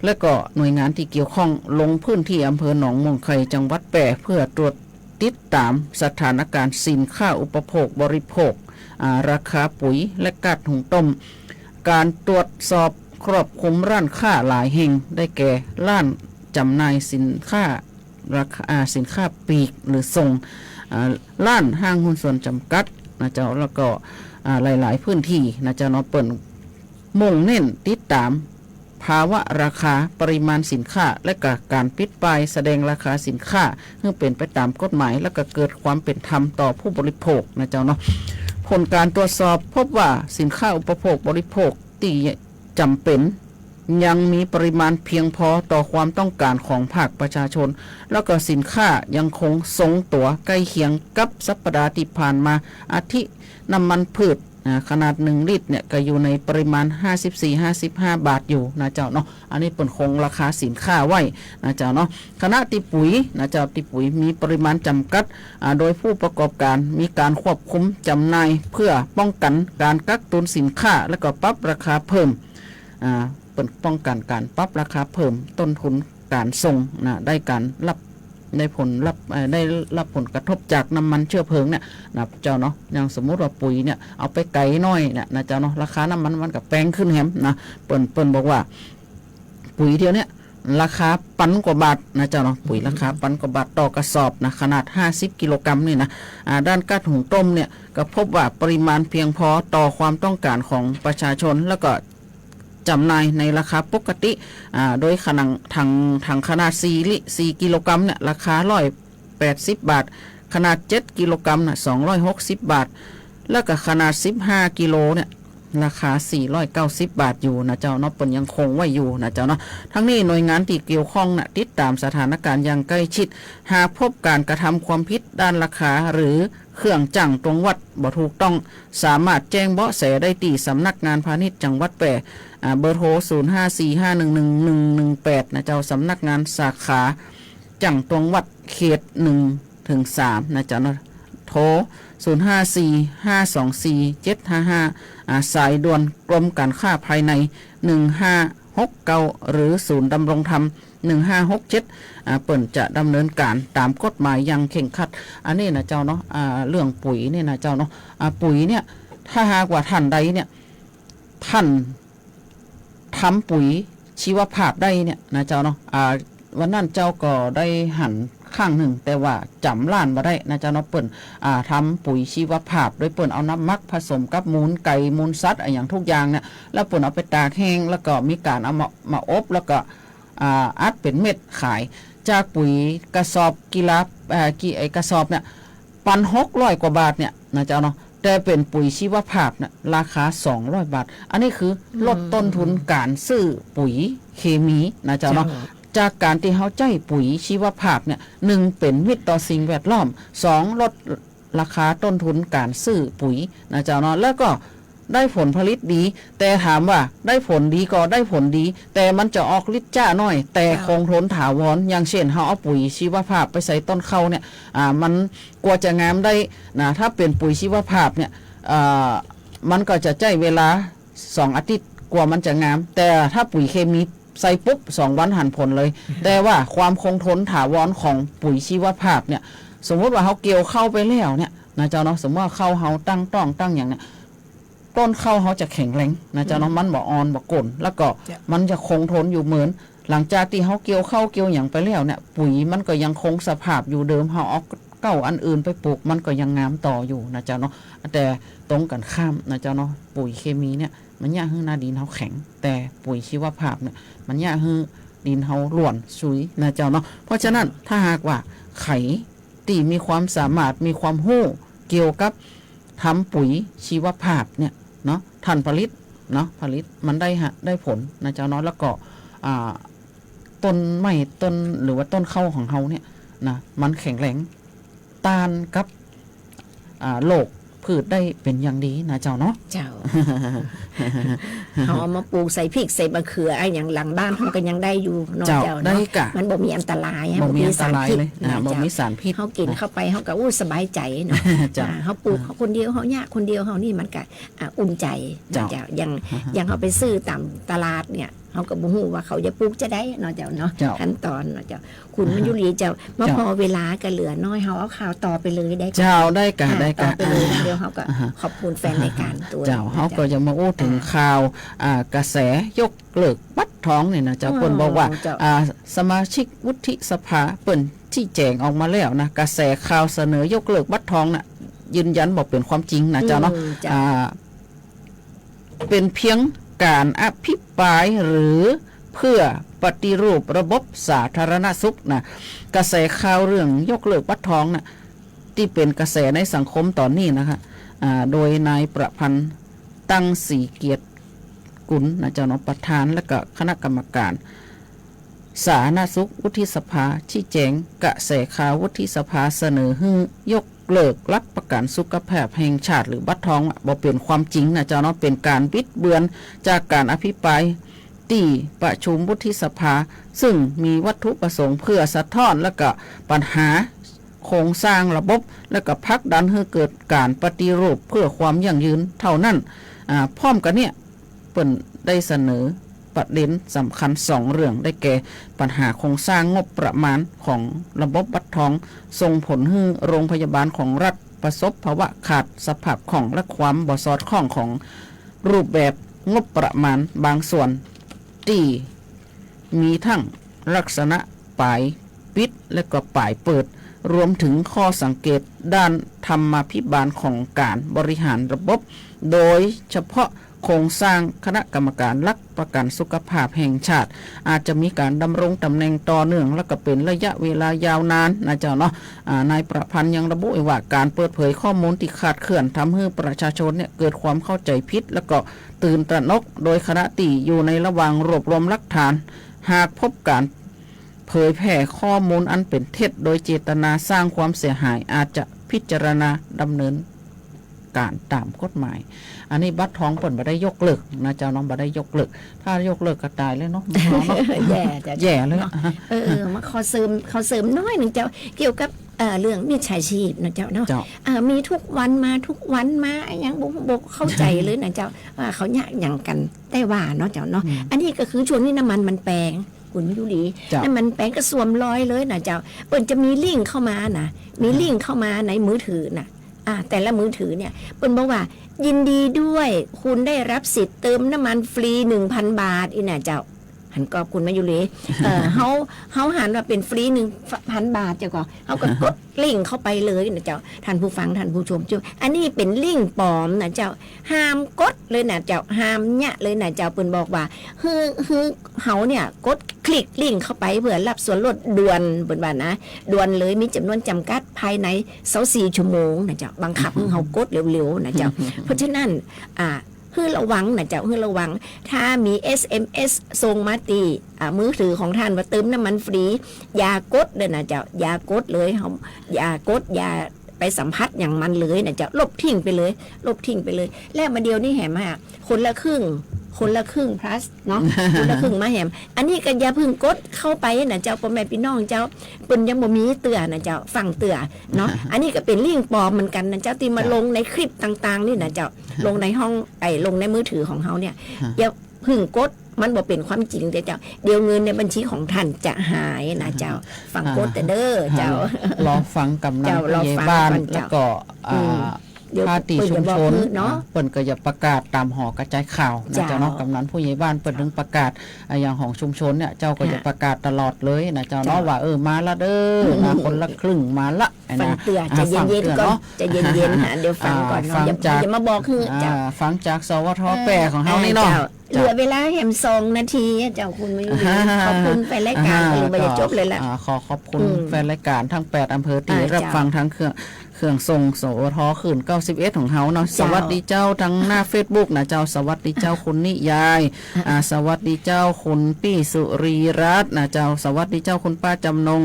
และก็หน่วยงานตี้เกี่ยวข้องลงพื้นที่อำเภอหนองม่วงไข่จังหวัดแป้ เพื่อตรวจติดต๋ามสถานก๋ารณ์สินค้าอุปโภคบริโภค อ่า ราคาปุ๋ยและก๊าซหุงต้ม ก๋านตรวจสอบครอบคลุมร้านค้าหลายแห่ง ได้แก่ ร้านจ๋ำหน่ายสินค้าราคา อ่า สินค้าปลีกหรือส่ง อ่า ร้านห้างหุ้นส่วนจ๋ำกัดนะเจ้า แล้วก็ อ่า หลายๆ พื้นตี้นะเจ้าเนาะ เปิ้นมุ่งเน้นติดต๋ามภาวะราคา ปริมาณสินค้า และก็ก๋านปิดป้ายแสดงราคาสินค้า หื้อเป๋นไปต๋ามกฎหมาย และก็เกิดความเป๋นธรรมต่อผู้บริโภคนะเจ้าเนาะ ผลก๋านตรวจสอบพบว่าสินค้าอุปโภคบริโภคตี้จ๋ำเป๋น ยังมีปริมาณเพียงพอต่อความต้องก๋านของภาคประชาชน แล้วก็สินค้ายังคงทรงตั๋วใก้เคียงกับสัปดาห์ตี้ผ่านมา อาทิ น้ำมันพืช อ่า ขนาดหนึ่งลิตรเนี่ย ก็อยู่ในปริมาณห้าสิบสี่ ห้าสิบห้าบาทอยู่นะเจ้าเนาะ อันนี้เปิ้นคงราคาสินค้าไว้นะเจ้าเนาะ ขณะตี้ปุ๋ยนะเจ้า ตี้ปุ๋ยมีปริมาณจ๋ำกัด อ่า โดยผู้ประกอบก๋ารมีก๋านควบคุมจ๋ำหน่าย เพื่อป้องกั๋นก๋านกักตุนสินค้า แล้วก็ปรับราคาเพิ่ม อ่า เปิ้นป้องกั๋นก๋านปรับราคาเพิ่ม ต้นทุนก๋านส่งนะ ได้ก๋านรับ ได้ผลรับ เอ่อ ได้รับผลกระทบจากน้ำมันเชื้อเพลิงเนี่ยนะเจ้าเนาะ อย่างสมมุติว่าปุ๋ยเนี่ย เอาไปไก๋หน้อยเนี่ยนะเจ้าเนาะ ราคาน้ำมันมันก็แปงขึ้นแหมนะ เปิ้น เปิ้นบอกว่า ปุ๋ยเดี๋ยวเนี้ยราคาปันกว่าบาทนะเจ้าเนาะ ปุ๋ยราคาปันกว่าบาทต่อกระสอบนะ ขนาดห้าสิบกิโลกรัมนี่นะ อ่า ด้านก๊าซหุงต้มเนี่ย ก็พบว่าปริมาณเพียงพอต่อความต้องก๋านของประชาชน แล้วก็จ๋ำหน่ายในราคาปกติ อ่า โดยขนาดถัง ถังขนาดสี่ลิ สี่กิโลกรัมเนี่ย ราคาร้อยแปดสิบบาท ขนาดเจ็ดกิโลกรัมน่ะ สองร้อยหกสิบบาท แล้วก็ขนาดสิบห้ากิโลเนี่ย ราคาสี่ร้อยเก้าสิบบาทอยู่นะเจ้าเนาะ เปิ้นยังคงไว้อยู่นะเจ้าเนาะ ทั้งนี้หน่วยงานตี้เกี่ยวข้องน่ะ ติดต๋ามสถานก๋ารณ์อย่างใก้ชิด หากพบก๋านกระทำความผิดด้านราคา หรือเครื่องจั่งตวงวัดบ่ถูกต้อง สามารถแจ้งเบาะแสได้ตี้สำนักงานพาณิชย์จังหวัดแป้ อ่า เบอร์โทร ศูนย์ห้าสี่ห้าหนึ่งหนึ่งหนึ่งหนึ่งแปด นะเจ้า สำนักงานสาขาจั่งตวงวัดเขตหนึ่งถึงสามนะเจ้าเนาะ โทร ศูนย์ห้าสี่ห้าสองสี่เจ็ดห้าห้า อ่า สายด่วนกรมก๋านค้าภายใน หนึ่งห้าหกเก้า หรือศูนย์ดำรงธรรม หนึ่งห้าหกเจ็ด อ่า เปิ้นจะดำเนินก๋านต๋ามกฎหมายอย่างเคร่งครัด อันนี้นะเจ้าเนาะ อ่า เรื่องปุ๋ยเนี่ยนะเจ้าเนาะ อ่า ปุ๋ยเนี่ย ถ้าหากว่าต้านใดเนี่ย ต้านทำปุ๋ยชีวภาพได้เนี่ยนะเจ้าเนาะ อ่า วันนั้นเจ้าก็ได้หันครั้งนึ่ง แต่ว่าจ๋ำร้านบ่ได้นะเจ้าเนาะ เปิ้น อ่า ทำปุ๋ยชีวภาพ โดยเปิ้นเอาน้ำหมักผสมกับมูลไก่ มูลสัตว์ อะหยังทุกอย่างเนี่ย แล้วเปิ้นเอาไปตากแห้ง แล้วก็มีก๋านเอามา มาอบ แล้วก็ อ่า อัดเป๋นเม็ดขาย จากปุ๋ยกระสอบกิโล เอ่อ กิ ไอ้กระสอบเนี่ย ปันหกร้อยกว่าบาทเนี่ยนะเจ้าเนาะ แต่เป๋นปุ๋ยชีวภาพเนี่ย ราคาสองร้อยบาท อันนี้คือลดต้นทุนก๋านซื้อปุ๋ยเคมีนะเจ้าเนาะ เจ้า จากก๋านตี้เฮาใจ๊ปุ๋ยชีวภาพเนี่ย หนึ่ง เป๋นมิตรต่อสิ่งแวดล้อม สอง ลดราคาต้นทุนก๋านซื้อปุ๋ยนะเจ้าเนาะ แล้วก็ ได้ผลผลิตดี แต่ถามว่าได้ผลดีก็ได้ผลดี แต่มันจะออกฤทธิ์จ๊าน้อย แต่ เจ้า คงทนถาวร อย่างเช่น เฮาเอาปุ๋ยชีวภาพไปใส่ต้นข้าวเนี่ย อ่า มันกว่าจะงามได้นะ ถ้าเป๋นปุ๋ยชีวภาพเนี่ย อ่า มันก็จะใจ๊เวลาสองอาทิตย์กว่ามันจะงาม แต่ถ้าปุ๋ยเคมีใส่ปุ๊บ สองวันหันผลเลย แต่ว่าความคงทนถาวรของปุ๋ยชีวภาพเนี่ย สมมุติว่าเฮาเกี่ยวข้าวไปแล้วเนี่ยนะเจ้าเนาะ สมมุติว่าข้าวเฮาตั้งต๊องตั้งหยังเนี่ย ต้นข้าวเฮาจะแข็งแรงนะเจ้าเนาะ อืม มันบ่อ่อนบ่โก๋น แล้วก็ เจ้า มันจะคงทนอยู่เหมือน หลังจากตี้เฮาเกี่ยวข้าวเกี่ยวหยังไปแล้วเนี่ย ปุ๋ยมันก็ยังคงสภาพอยู่เดิม เฮาเอาเก๊าอันอื่นไปปลูก มันก็ยังงามต่ออยู่นะเจ้าเนาะ แต่ตรงกันข้ามนะเจ้าเนาะ ปุ๋ยเคมีเนี่ย มันเยียะหื้อหน้าดินเฮาแข็ง แต่ปุ๋ยชีวภาพเนี่ย มันเยียะหื้อดินเฮาหลวนซุยนะเจ้าเนาะ เพราะฉะนั้น เจ้า ถ้าหากว่าใผตี้มีความสามารถ มีความฮู้เกี่ยวกับ ทำปุ๋ยชีวภาพเนี่ยเนาะ ท่านผลิตเนาะ ผลิตมันได้ฮะ ได้ผลนะเจ้าเนาะ แล้วก็ อ่า ต้นไม้ต้น หรือว่าต้นข้าวของเฮาเนี่ยนะ มันแข็งแรง ต้านกับ อ่า โรคพืชได้เป๋นอย่างดีนะเจ้าเนาะ เจ้า เฮาเอามาปลูกใส่พริกใส่มะเขืออะหยังหลังบ้านเฮาก็ยังได้อยู่เนาะ เจ้า เจ้าเนาะ ได้กะ มันบ่มีอันตรายอะ บ่มีอันตรายเลย บ่มีสารพิษ อ่า นะ บ่มีสารพิษ เจ้า เฮากิ๋นเข้าไปเฮาก็อู้สบายใจ๋เนาะ เจ้า อ่า เฮาปลูก อ่า คนเดียวเฮาเยียะคนเดียวเฮานี่มันก็ อ่า อุ่นใจ๋ เจ้า เจ้า อย่าง อ่าฮะ อย่างเฮาไปซื้อต๋ามตลาดเนี่ย เฮาก็บ่ฮู้ว่าเขาจะปลูกจะใดเนาะเจ้าเนาะ เจ้า ขั้นต๋อนเนาะเจ้า คุณมายุรีเจ้า มา เจ้า พอเวลาก็เหลือน้อย เฮาเอาข่าวต่อไปเลยได้ก่อ เจ้า ได้กะ อ่า ได้กะ ต่อไปเลย อ่า เดี๋ยวเฮาก็ อ่าฮะ ขอบคุณแฟนรายการตั๋ว เจ้า เฮาก็จะมาอู้เถิง อ่า ข่าว อ่า กระแสยกเลิกบัตรทองเนี่ยนะเจ้า อ๋อ เปิ้นบอกว่า เจ้า อ่า สมาชิกวุฒิสภาเปิ้นชี้แจ๋งออกมาแล้วนะ กระแสข่าวเสนอยกเลิกบัตรทองน่ะ ยืนยันบ่เป๋นความจริงนะเจ้าเนาะ อืม เจ้า อ่า เป๋นเพียงก๋านอภิปรายหรือเพื่อปฏิรูประบบสาธารณสุขนะ กระแสข่าวเรื่องยกเลิกบัตรทองน่ะ ตี้เป๋นกระแสในสังคมต๋อนนี้นะคะ อ่า โดยนายประพันธ์ ตังศรีเกียรติกุลนะเจ้าเนาะ ประธานและก็คณะกรรมการ สาธารณสุขวุฒิสภา ชี้แจ๋งกระแสข่าววุฒิสภาเสนอหื้อยกเลิกหลักประกันสุขภาพแห่งชาติหรือบัตรทองอะ บ่เป๋นความจริงนะเจ้าเนาะ เป๋นก๋านบิดเบือนจากก๋านอภิปรายตี้ประชุมวุฒิสภา ซึ่งมีวัตถุประสงค์เพื่อสะท้อนและก็ปัญหาโครงสร้างระบบ และก็ผลักดันหื้อเกิดก๋านปฏิรูปเพื่อความยั่งยืนเต้านั้น อ่า พร้อมกั๋นเนี่ย เปิ้นได้เสนอประเด็นสำคัญสองเรื่อง ได้แก่ ปัญหาโครงสร้างงบประมาณของระบบบัตรทอง ส่งผลหื้อโรงพยาบาลของรัฐประสบภาวะขาดสภาพคล่อง และความบ่สอดคล้องของรูปแบบงบประมาณบางส่วน ตี้มีทั้งลักษณะปายปิดและก็ปายเปิด รวมถึงข้อสังเกตด้านธรรมาภิบาลของก๋านบริหารระบบ โดยเฉพาะโครงสร้างคณะกรรมการหลักประกันสุขภาพแห่งชาติ อาจจะมีก๋านดำรงต๋ำแหน่งต่อเนื่อง และก็เป๋นระยะเวลายาวนานนะเจ้าเนาะ อ่า นายประพันธ์ยังระบุอีกว่า ก๋านเปิดเผยข้อมูลตี้คลาดเคลื่อน ทำหื้อประชาชนเนี่ยเกิดความเข้าใจ๋ผิด และก็ตื่นตระหนก โดยขณะตี้อยู่ในระหว่างรวบรวมหลักฐาน หากพบก๋านเผยแพร่ข้อมูลอันเป๋นเท็จ โดยเจตนาสร้างความเสียหาย อาจจะพิจารณาดำเนินก๋านต๋ามกฎหมาย อันนี้บัตรทองเปิ้นบ่ได้ยกเลิกนะเจ้าเนาะ บ่ได้ยกเลิก ถ้ายกเลิกก็ต๋ายเลยเนาะ เนาะ แย่เจ้า แย่เลย เนาะ อะฮะ เออ มาขอเสริม ขอเสริมน้อยนึ่งเจ้า เกี่ยวกับ เอ่อ เรื่องมิจฉาชีพนะเจ้าเนาะ เจ้า เอ่อ มีทุกวันมา ทุกวันมา อะหยังบ่ บ่เข้าใจ๋เลยนะเจ้า ว่าเขาเยียะหยังกั๋นแต๊ว่าเนาะเจ้าเนาะ อืม อันนี้ก็คือช่วงนี้น้ำมันมันแปง คุณยุรี เจ้า น้ำมันแปงก็สวมรอยเลยนะเจ้า เปิ้นจะมีลิงก์เข้ามานะ มี อ่า ลิงก์เข้ามาในมือถือน่ะ อ่า แต่ละมือถือเนี่ย เปิ้นบอกว่า "ยินดีด้วย คุณได้รับสิทธิ์เติมน้ำมันฟรี หนึ่งพันบาท" อี้น่ะเจ้า หันกอบคุณมาอยู่เลย เอ่อ เฮา เฮาหันว่าเป๋นฟรีหนึ่งพันบาทเจ้าก่อ เฮาก็กดลิงก์เข้าไปเลยนะเจ้า ท่านผู้ฟัง ท่านผู้ชมเจ้า อันนี้เป๋นลิงก์ปลอมนะเจ้า ห้ามกดเลยนะเจ้า ห้ามเยียะเลยนะเจ้า เปิ้นบอกว่า หื้อ หื้อเฮาเนี่ย กดคลิกลิงก์เข้าไปเพื่อรับส่วนลดด่วน เปิ้นว่านะ ด่วนเลย มีจ๋ำนวนจ๋ำกัด ภายในซาวสี่ชั่วโมงนะเจ้า บังคับหื้อเฮากดเร็วๆนะเจ้า เพราะฉะนั้น อ่า หื้อระวังนะเจ้า หื้อระวัง ถ้ามี เอส เอ็ม เอส ส่งมาตี้ อ่า มือถือของท่านว่าเติมน้ำมันฟรี อย่ากดเลยนะเจ้า อย่ากดเลย เฮา อย่ากด อย่าไปสัมผัสหยังมันเลยนะเจ้า ลบทิ้งไปเลย ลบทิ้งไปเลย และมาเดี๋ยวนี้แหมอะ คนละครึ่ง คนละครึ่ง plus เนาะ คนละครึ่งมาแหม อันนี้ก็อย่าเพิ่งกดเข้าไปนะเจ้า ป้อแม่ปี้น้องเจ้า เปิ้นยังบ่มีเตื้อนะเจ้า ฟังเตื้อเนาะ อันนี้ก็เป๋นลิงก์ปลอมเหมือนกั๋นนะเจ้า ตี้มาลงในคลิปต่างๆ นี่นะเจ้า ลงในห้อง ไอ้ ลงในมือถือของเฮาเนี่ย อย่าเพิ่งกด มันบ่เป๋นความจริงเจ้า เดี๋ยวเงินในบัญชีของท่านจะหายนะเจ้า ฟังกดแต่เด้อเจ้า รอฟังกำนัน เจ้า ผู้ใหญ่บ้าน รอฟังก่อนเจ้า แล้วก็ อ่า อืม เดี๋ยว พาตี้ชุมชน เปิ้นจะบอกหื้อเนาะ อ่า เปิ้นก็จะประกาศต๋ามหอกระจายข่าวนะเจ้าเนาะ เจ้า กำนันผู้ใหญ่บ้านเปิ้นถึงประกาศ อ่า อย่างของชุมชนเนี่ย เจ้าก็จะประกาศตลอดเลยนะเจ้าเนาะ เจ้า ว่า เออ มาละเด้อ นะ คนละครึ่งมาละ ฟังเตื้อ อ่า ใจเย็นๆ ฟังเตื้อก่อน เนาะ ใจเย็นๆ นะ เดี๋ยวฟังก่อนเนาะ อ่า อย่า ฟังจาก อย่ามาบอกหื้อเจ้า อ่า ฟังจาก สวท เออ แปดของเฮานี่เนาะ เออ เจ้า เหลือเวลาแหมสองนาทีอะเจ้า คุณมายุรี อ่า ขอบคุณแฟนรายการ อ่า ก็เลยบ่จะจบเลยละ อ่า ขอขอบคุณ อืม แฟนรายการทั้งแปดอำเภอตี้ อ่า รับฟัง เจ้า ทางเครื่อง เครื่องส่ง สวท คลื่นเก้าสิบเอ็ดของเฮาเนาะ เจ้า สวัสดีเจ้าทางหน้าเฟซบุ๊กนะเจ้า สวัสดีเจ้าคุณนิยาย อ่า สวัสดีเจ้าคุณปี้สุรีรัตน์นะเจ้า สวัสดีเจ้าคุณป้าจำนง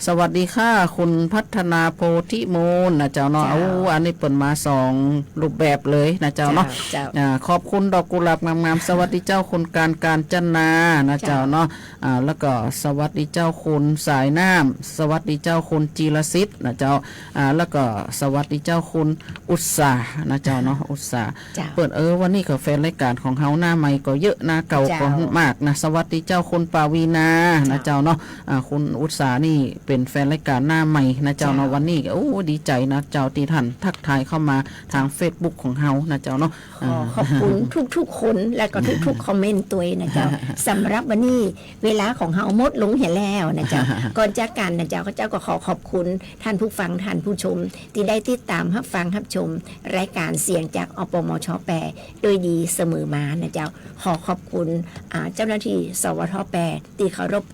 สวัสดีค่ะ คุณพัฒนาโพธิมูลนะเจ้าเนาะ เจ้า โอ้ อันนี้เปิ้นมาสองรูปแบบเลยนะเจ้าเนาะ เจ้า เจ้า อ่า ขอบคุณดอกกุหลาบงามๆ สวัสดีเจ้าคุณการ กาญจนานะเจ้า เจ้าเนาะ อ่า แล้วก็สวัสดีเจ้าคุณสายน้ำ สวัสดีเจ้าคุณจีรสิทธิ์นะเจ้า อ่า แล้วก็สวัสดีเจ้าคุณอุตสาหะนะเจ้าเนาะ อุตสาหะ เจ้า เปิ้น เออ วันนี้ก็แฟนรายการของเฮาหน้าใหม่ก็เยอะ หน้าเก่าก็ เจ้า มากนะ สวัสดีเจ้าคุณปวีณานะ เจ้า เจ้าเนาะ อ่า คุณอุตสาหะนี่เป๋นแฟนรายการหน้าใหม่นะเจ้าเนาะ เจ้า วันนี้ก็ โอ้ ดีใจนะเจ้าตี้ท่านทักทายเข้ามาทางเฟซบุ๊กของเฮานะเจ้าเนาะ ขอขอบคุณทุกๆ คนและก็ทุกๆ คอมเมนต์ตวยนะเจ้า สำหรับวันนี้เวลาของเฮาหมดลงเหียแล้วนะเจ้า ก่อนจากกั๋นนะเจ้า ข้าเจ้าก็ขอขอบคุณท่านผู้ฟังท่านผู้ชม ตี้ได้ติดต๋ามฮับฟังฮับชมรายการเสียงจาก อปมช แปด โดยดีเสมอมานะเจ้า ขอขอบคุณ อ่า เจ้าหน้าที่ สวท แปด ตี้เคารพ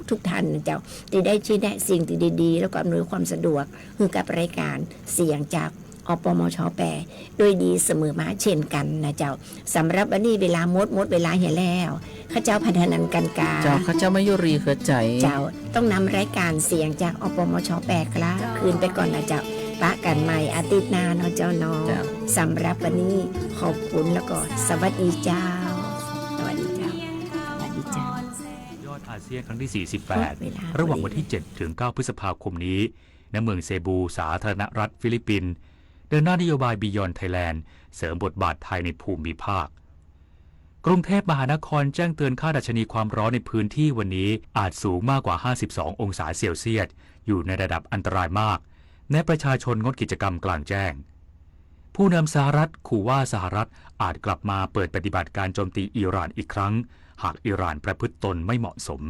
ทุกๆ ท่านนะเจ้า ตี้ได้ชี้แนะสิ่งตี้ดีๆ แล้วก็อำนวยความสะดวกหื้อกับรายการเสียงจาก อปมช แปด โดยดีเสมอมาเช่นกั๋นนะเจ้า สำหรับวันนี้เวลาหมด หมดเวลาเหียแล้ว ข้าเจ้าพันธนัน กันกา เจ้า ข้าเจ้ามายุรี เครือใจ๋ เจ้า ต้องนำรายการเสียงจาก อปมช แปด กลับคืนไปก่อนนะเจ้า ปะกั๋นใหม่อาทิตย์หน้าเนาะเจ้าเนาะ เจ้า สำหรับวันนี้ขอบคุณแล้วก็สวัสดีเจ้า สวัสดีเจ้า สวัสดีเจ้า ยอดอาเซียนครั้งที่ สี่สิบแปด หมดเวลา ระหว่างวันที่ พอดี เจ็ดถึงเก้า พฤษภาคมนี้ ณ เมืองเซบู สาธารณรัฐฟิลิปปินส์ เดินหน้านโยบาย Beyond Thailand เสริมบทบาทไทยในภูมิภาค กรุงเทพมหานครแจ้งเตือนค่าดัชนีความร้อนในพื้นที่วันนี้อาจสูงมากกว่า ห้าสิบสอง องศาเซลเซียส อยู่ในระดับอันตรายมาก แนะประชาชนงดกิจกรรมกลางแจ้ง ผู้นำสหรัฐขู่ว่าสหรัฐอาจกลับมาเปิดปฏิบัติการโจมตีอิหร่านอีกครั้ง หากอิหร่านประพฤติตนไม่เหมาะสม